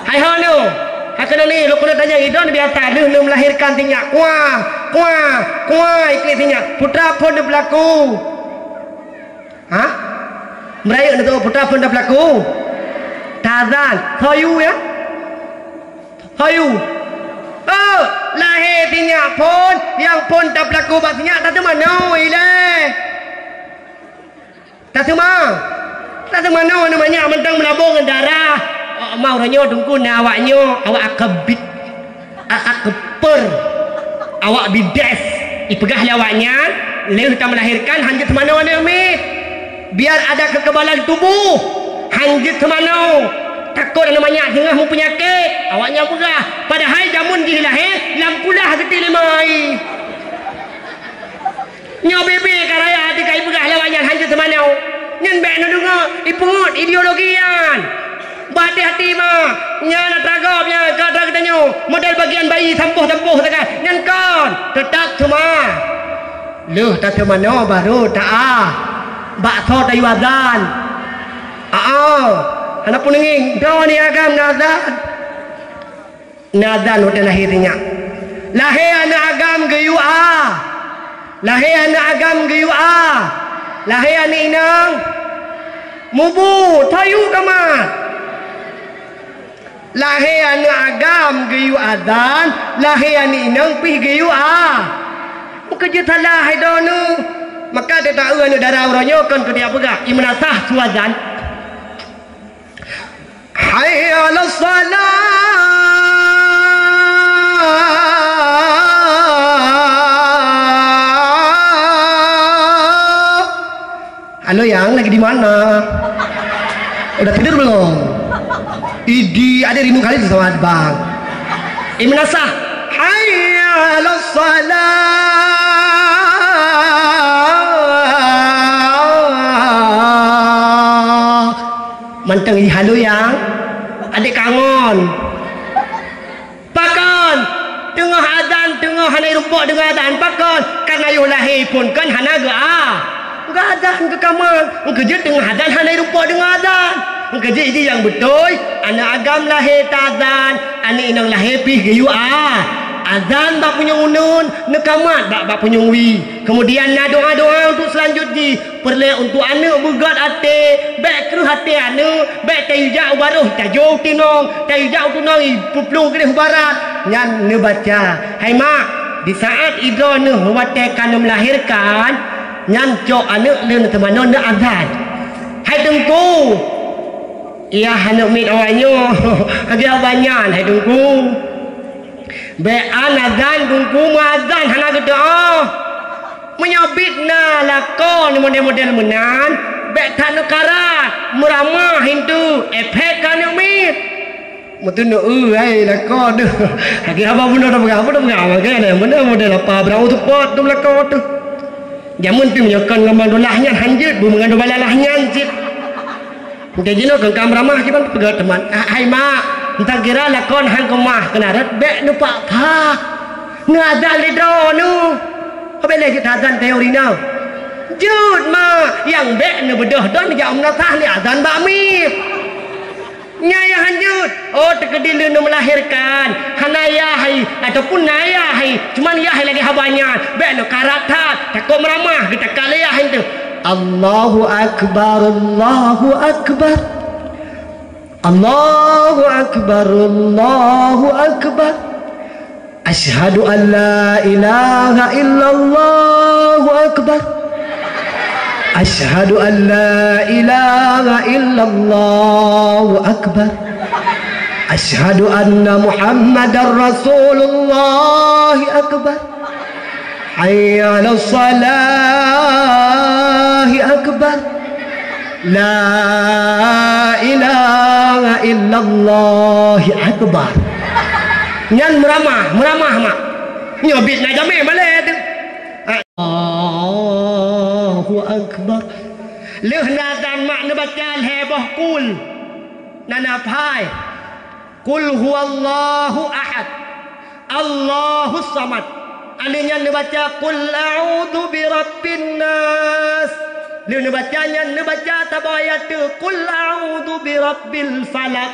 Hai ho nyoe. Hai keunoe ni, lôn keuneuk tanyong i droeneuh biasa lheueh neumeulahérkan sinyak. Kuah, kuah, kuah, iklik sinyak. Peue teuma phon neupeulaku? Ha? Meurayeuk neuteuôt peue teuma phon tapeulaku? Tazan. Soe yue, ya? Soe yue. Oh, lahé sinyak phon, nyang phon tapeulaku bak sinyak tateumanoe ilèe. Tateuma. Tateumanoe aneuk manyak mantong meulabong ngon darah. Oh, ma uroe nyoe Teungku na awak nyoe, awak akabit. A-, akper, awak bides. Ipeugah lé awak nyan, lheueh tameulahérkan han jeuet teumanoe aneuk miet. Biar ada kekebalan tubuh, han jeuet teumanoe. Takot aneuk manyak teungoh meupeunyakét, awak nyan peugah. Padahai jameun jih lahé, lam kulah geuti lima ai. Nyoe bebe ka raya até ka ipeugah lé awak nyan han jeuet teumanoe. Nyan bèk neudeungoe, ipeungeut ideologi nyan. Bah hati-hati ma, nyan atra gob nyan ka atra geutanyoe, model bagian bayi sampoh-sampoh sagai. Nyan kon, teutap teuma. Lheueh tateumanoe barô ta-, ah, bak soe tayue azan. Aa. Aneuk peuneungieng, droeneuh agam na azan. Na azan watée lahé sinyak. Lahé aneuk agam geuyue a. Lahé aneuk agam geuyue a. Lahé aneuk inong mubu, tayue kamat. Lahé aneuk agam geuyue azan, lahé aneuk inong pih geuyue a. Meukeujeuet salah hai droeneuh. Maka teuta-eu aneuk dara uroe nyoe kon keu tiep peugah, imeunasah su azan. Hayya 'alas shalah. Halo, Yang, lagi di mana? Udah tidur belum? Idi, ada rindu kali sama Abang. Imeunasah. Hayya 'alas shalah. Mantong i halo, Yang. Adik kangon. Pakon? Teungoh azan, teungoh hana irumpok deungon azan. Pakon? Karena yoh lahé phon kon hana geu-a. Geu-azan keu kamoe. Engkeujeuet teungoh azan hana irumpok deungon azan. Engkeujeuet idi nyang beutôi, aneuk agam lahé ta-azan, aneuk inong lahé pih geuyue a. Azan bak punyueng uneuen, neukamat bak, bak punyueng wie. Kemudian na doa-doa untuk selanjut jih. Peureulée untuk aneuk beugét até, bék kreueh até aneuk, bék tayue jak u barôh tajok u teunong, tayue jak u teunong i peuplueng gleh u barat. Nyan neubaca, "Hai mak, di saát idroeneuh watée ka neumeulahérkan, nyan cok aneuk lôn teumanoe neuazan." Hai Teungku, yah aneuk miet awaknyoe, lagée haba nyan, hai Teungku. Bék an azan Teungku meuazan hana geuteu'oh. Meunyoe biet na lakoe model-model meunan, bék that neukarat, meuramah hintu, efek keu aneuk miet. Meuteuneu, eu, hai lakoe deuh. Lagée haba bunoe tapeugah, apa tapeugah, lagée nyan, meunan model apa, beurang seupôt tu lakoe teuh. Jameun pih meunyoe kon ngon bandolah nyan hanjeuet, beumeungon balalah nyan cit. Mungken jinoe keu ka meuramah kiban peugah teuma, "Ah, hai mak, entah kira lakon han keumah keunaret bék neupak-pak. Neuazan lé droeneuh. Bék lé jeuet azan teori na. Jeuet mak, nyang bék neubeudôh droeneuh jak meunasah lé azan bak miet." Nyan nyang hanjeuet. Oh, teukeudi lé neumeulahérkan. Hana yah hai, ataupun na yah hai. Cuman yah hai lagée haba nyan. Bék neukarat that. Takot meuramah, geutakah lé yah hai teuh. Allahu Akbar, Allahu Akbar. Allahu Akbar, Allahu Akbar. Asyhadu an la ilaha illallah, Allahu Akbar. Asyhadu an la ilaha illallah, Allahu Akbar. Asyhadu anna Muhammadar Rasulullah, Allahu Akbar. Hayya 'alas shalah, Allahu Akbar. La ilaha illallah, Allahu Akbar. Nyan meuramah, meuramah mak. Nyoe biet na jamé malée teuh. Allahu Akbar. Lheueh neuazan mak neubaca lhée boh kul. Na na phai. Qul huwallahu ahad, Allahus samad. Alheuh nyan neubaca, "Qul a'udzu birabbin nas." Lheuh neubaca nyan, neubaca saboh ayat teuk, "Qul a'udzu birabbil falaq."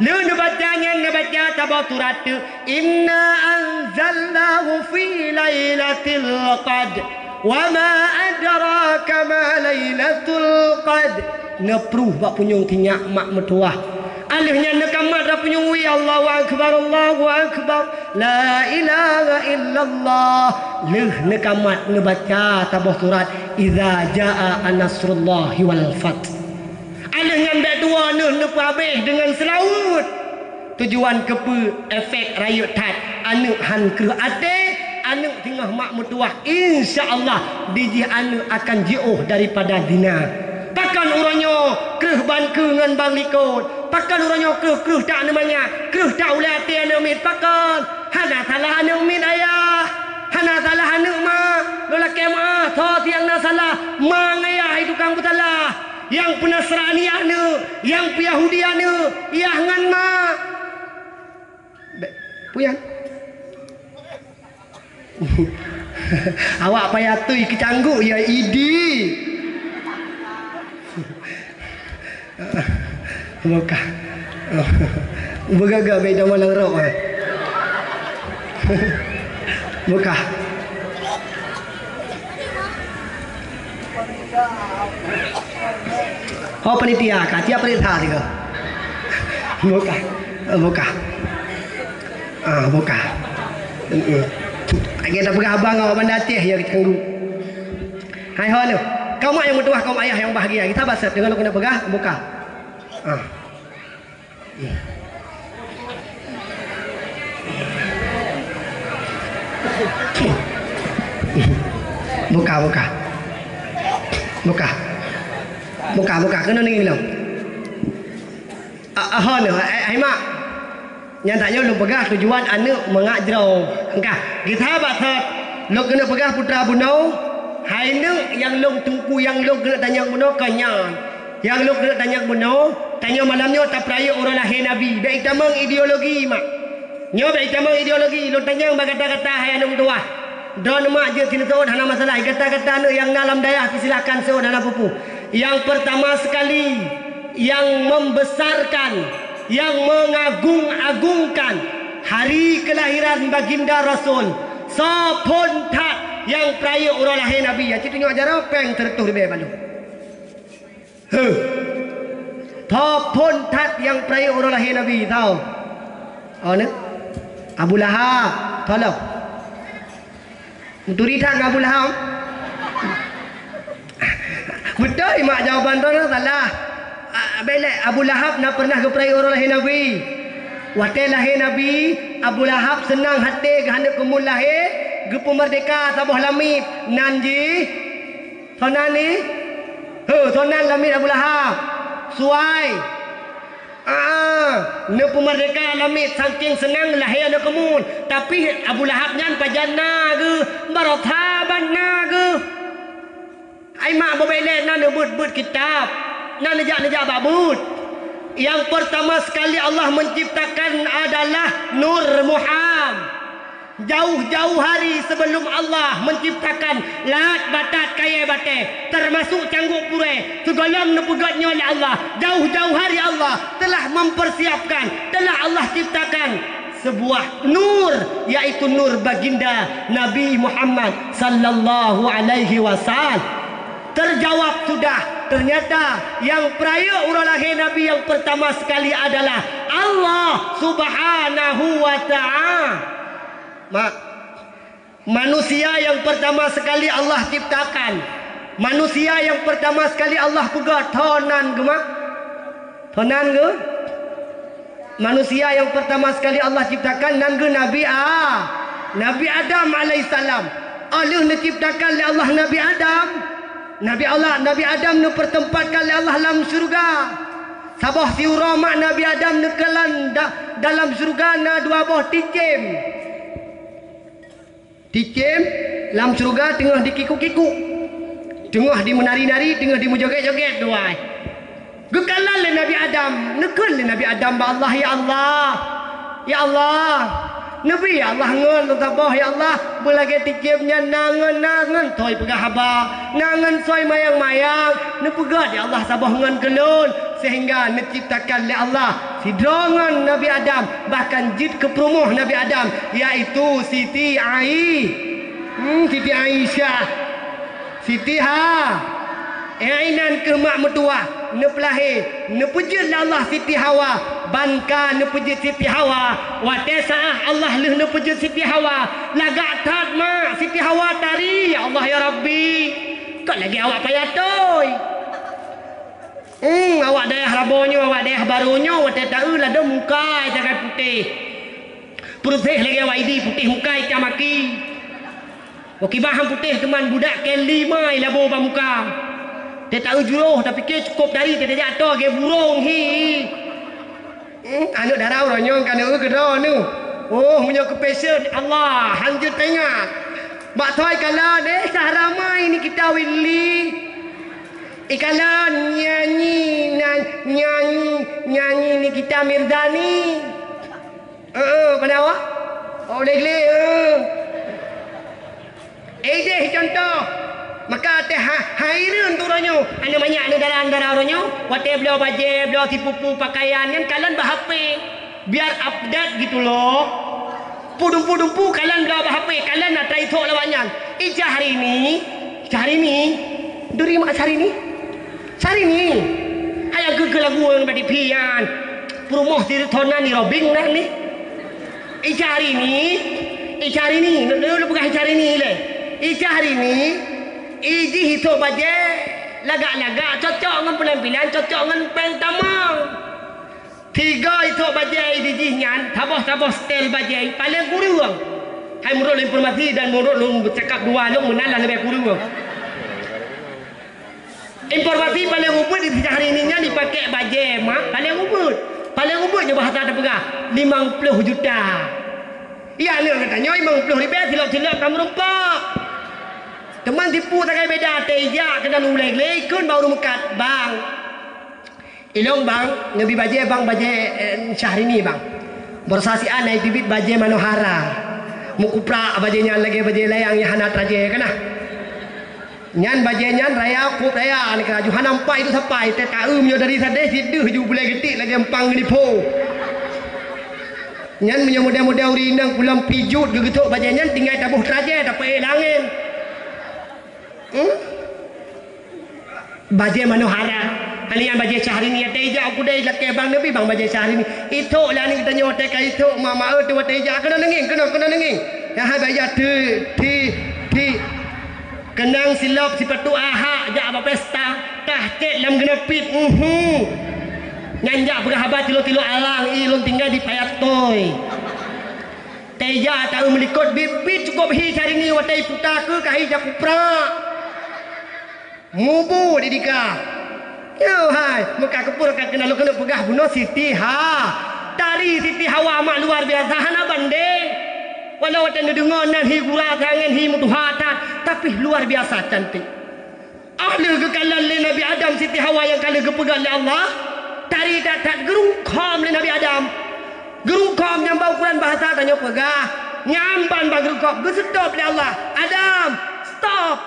Lheuh neubaca nyan, neubaca saboh surat teuk, "Inna anzalnahu fi lailatil qadr." "Wa ma adraka ma lailatul qadr." Neupruh bak punyueng sinyak mak meutuwah. Alheuh nyan neukamat bak punyueng wie, "Allahu Akbar, Allahu Akbar, la ilaha illallah." Lheuh neukamat neubaca saboh surat, "Idza jaa nasrullahi wal fath." Alheuh nyan bék tuwoe neuh neupeuhabéh deungon seulaweuet. Tujuan keupeue? Efek rayeuk that, aneuk han kreueh até, aneuk singoh mak meutuwah, insya Allah dijih aneuk akan jiôh daripada zina. Pakon uroe nyoe kreueh ban keue ngon ban likot? Pakon uroe nyoe kreueh-kreueh that aneuk manyak, kreueh that ulée até aneuk miet? Pakon? Hana salah aneuk miet ayah, hana salah aneuk ma. Lôn lakée meu'ah, soe nyang na salah? Ma ngon ayah hai tukang peusalah. Nyang peunasrani aneuk, nyang peuyahudi aneuk, yah ngon ma. Bék, peue nyan? Awak payah tui keucangguk ya idi. Bukah. Beugagak bèk tamong lam rok, eh. Bukah. Oh, panitia ka, tiap perintah tiga. Bukah. Bukah. Ah, bukah. Heeh. Lagèe tapeugah abang awak Banda Aceh ya, kecanggu. Hai ho lé. Kaum mak nyang meutuwah, kaum ayah nyang bahgia. Kita baset deungon keuneuk peugah, bukah. Ah. Bukah, bukah. Bukah. Bukah, bukah. Keunoe ninggi lom. Ah, ah, ho lé, eh, eh, mak. Nyang tanyoe lôn peugah tujuan aneuk mangat jroh. Engkah, geusahabat that. Lôn keuneuk peugah putra bunoe, hai neuk nyang lôn teungku nyang lôn keuneuk tanyong bunoe kon nyan. Nyang lôn keuneuk tanyong bunoe, tanyoe malam nyoe tapeurayeuk uroe lahé Nabi. Bèk itamong ideologi, mak. Nyoe bèk itamong ideologi, lôn tanyong bak gata-gata hai aneuk meutuwah. Droeneuh mak jeuet sineuseuôt hana masalah, gata-gata aneuk nyang na lam dayah pih silahkan seuôt hana peue-peue. Nyang peurtama sekali, nyang membesarkan, nyang mengagung-agungkan hari kelahiran Baginda Rasul, soe phon that nyang peurayeuk uroe lahé Nabi, nyan cit tunyok jaroe pèng seureutôh ribèe bandum. Huh. Soe phon that nyang peurayeuk uroe lahé Nabi, soe? Oh, ni? Abu Lahab, tolong. Meuturi that ngon Abu Lahab? Beutôi, mak, jawaban droeneuh salah. Ah, bèk lé, Abu Lahab na pernah geupeurayeuk uroe lahé Nabi. Watèe lahé Nabi, Abu Lahab seunang até geuh aneuk keumun lahé, geupeumeurdéhka saboh lamiet, nan jih Soe nan ni? He, soe nan lamiet Abu Lahab? Suwai. Ah, neupeumeurdéhka lamiet saking seunang lahé aneuk keumun. Tapi Abu Lahab nyan pajan na geuh, baroe saban na geuh. Ai mak, bubé lé na neubeuet-beuet kitab, na neujak-neujak bak beuet. Nyang peurtama sekali Allah menciptakan adalah Nur Muham. Jauh-jauh hari sebelum Allah menciptakan lahat batat kayèe batèe, termasuk cangguek purèe, sigohlom neupeugöt nyoe lé Allah. Jauh-jauh hari Allah telah mempersiapkan, telah Allah ciptakan sebuah nur, yaitu nur baginda Nabi Muhammad sallallahu alaihi wasallam. Terjawab sudah, ternyata nyang peurayeuk uroe lahé Nabi nyang pertama sekali adalah Allah Subhanahu wa Ta'ala. Mak, manusia nyang pertama sekali Allah ciptakan, manusia nyang pertama sekali Allah peugöt, tho nan geuh, mak? Tho nan geuh? Manusia nyang pertama sekali Allah ciptakan nan geuh Nabi A-, Nabi Adam alaihissalam. Óh lheueh neuciptakan lé Allah Nabi Adam, Nabi Allah, Nabi Adam neupeuteumpatkan lé Allah lam syeuruga. Saboh siuroe mak Nabi Adam neukalon da-, dalam syeuruga na dua boh ticém. Ticém lam syeuruga teungoh dikikuk-kikuk, teungoh dimeunari-nari, teungoh dimeujogét-jogét dua. Geukalon lé Nabi Adam, neukheun lé Nabi Adam bak Allah, "Ya Allah, ya Allah, neubi ya Allah ngon lôn saboh, ya Allah, beulagèe ticém nyan na ngon, na ngon soe peugah haba, na ngon soe mayang-mayang, neupeugöt ya Allah saboh ngon keu lôn, sehingga neuciptakan lé Allah sidroe ngon Nabi Adam, bahkan jeuet keu peurumoh Nabi Adam, yaitu Siti Ai-, hmm, Siti Aisyah." Siti Ha-, eh, inan keuh mak meutuwah, neupeulahé, neupeujeuet lé Allah Siti Hawa, ban ka neupeujeuet Siti Hawa. Watèe saát Allah lheueh neupeujeuet Siti Hawa, lagak that mak Siti Hawa tari, "Ya Allah, ya Rabbi, kon lagèe awak payah toi." Hmm, awak dayah Rabo nyoe, awak dayah Baro nyoe, watèe taeu ladôm muka sagai putéh. Peuruséh lagèe awak Idi, putéh muka itam aki. Meukiban han putéh teuma budak kèe lima ilabo bak muka. Teuta ujoe tapike cukôp dari teuta jak toh lagèe burông hi. Hmm, aneuk dara uroe nyoe ka neueu keudroe neuh. Oh, meunyoe keu fashion, Allah, han jeuet teuingat. Bak soe ikalon, eh, sah ramai ni kita Willy. Ikalon nyanyi, na-, nyanyi, nyanyi ni kita Mirzani. Heeh, pandai awak? Oh, glé-glé, heeh. Eh, idéh contoh. Maka até ha-, haireuen tu uroe nyoe, aneuk manyak aneuk dara-dara uroe nyoe, watée bloe bajée, bloe sipupu pakaian nyan kalon bak H P. Biar update gitu loh. Dumpeue-dumpeue kalon bloe bak H P, kalon na trai thok lawak nyan. Ija hari ni, ija hari ni, duri mak Syahrini. Syahrini. Hai geukeu lagu ngon badi pian. Peurumoh sireutonan ni robing nan ni. Ija hari ni, ija hari ni, lu peugah ija hari ni lé. Ija hari ni, iji ithok bajée lagak-lagak, cocok ngon penampilan, cocok ngon péng tamong. Tiga ithok bajée di jih nyan, saboh-saboh stel bajée paleng kureueng. Hai meunurot lôn informasi dan meunurot lôn cakap dua lôn meunan lah leubeh kureueng. Informasi paleng ubit di Syahrini nyan dipakék bajée mak paleng ubit. Paleng ubit nyoe bahasa tapeugah limong ploh juta. Iya, aneuk geutanyoe limong ploh ribée silop-silop ka meurumpok. Teuma tipu sagai beda, teuijak keunan ulée glé ikun bak ureuëng meukat, "Bang, ilong bang, neubi bajée bang, bajée, eh, Syahrini bang. Borosa sian na iteubiet bajée manohara. Meukuprak bajée nyan lagée bajée layang nyang hana trajée kana." Nyan bajée nyan raya kop raya, aneuk laju hana meupai itu sapai, tée taeu meunyoe dari sadeh sideuh ju bulée geutik lagée empang geunipo. Nyan meunyoe model-model ureuëng inong kulom pijut geugeutôk bajée nyan tinggai taboh trajée tapeuék lam angén. Hmm? Bajée manohara. Hana nyan bajée Syahrini, watée ijak u keudai lakée bang neubi bang bajée Syahrini. Ithok lé aneuk geutanyoe watée ka ithok mak-mak eu teuh watée ijak keunoe neungieng, keunoe, keunoe neungieng. Nyang hai bajée ti, ti, ti. Keunong silop sipatu ahak jak bak pesta, tah cét lam geuneupit, uhu. Nyan jak peugah haba tilo-tilo alang, i lôn tinggai di payat toi. Teujak taeu meulikot biet-biet cukôp hi Syahrini watée iputa keu ka hi jak kuprak. Mubu di dika. Yo hai, meuka keupur ka keunan lôn keuneuk peugah bunoe Siti Ha. Tari Siti Hawa mak luar biasa hana bandeng. Walau watée neudeungoe nan hi gura angén hi meutuha that, tapi luar biasa cantik. Óh lheueh geukalon lé Nabi Adam Siti Hawa nyang ka lheueh geupeugah lé Allah, tari that-that geurungkôm lé Nabi Adam. Geurungkôm nyang bak ukuran bahasa tanyoe peugah, nyan ban bak geurungkôm, geuseutop lé Allah, "Adam, stop!"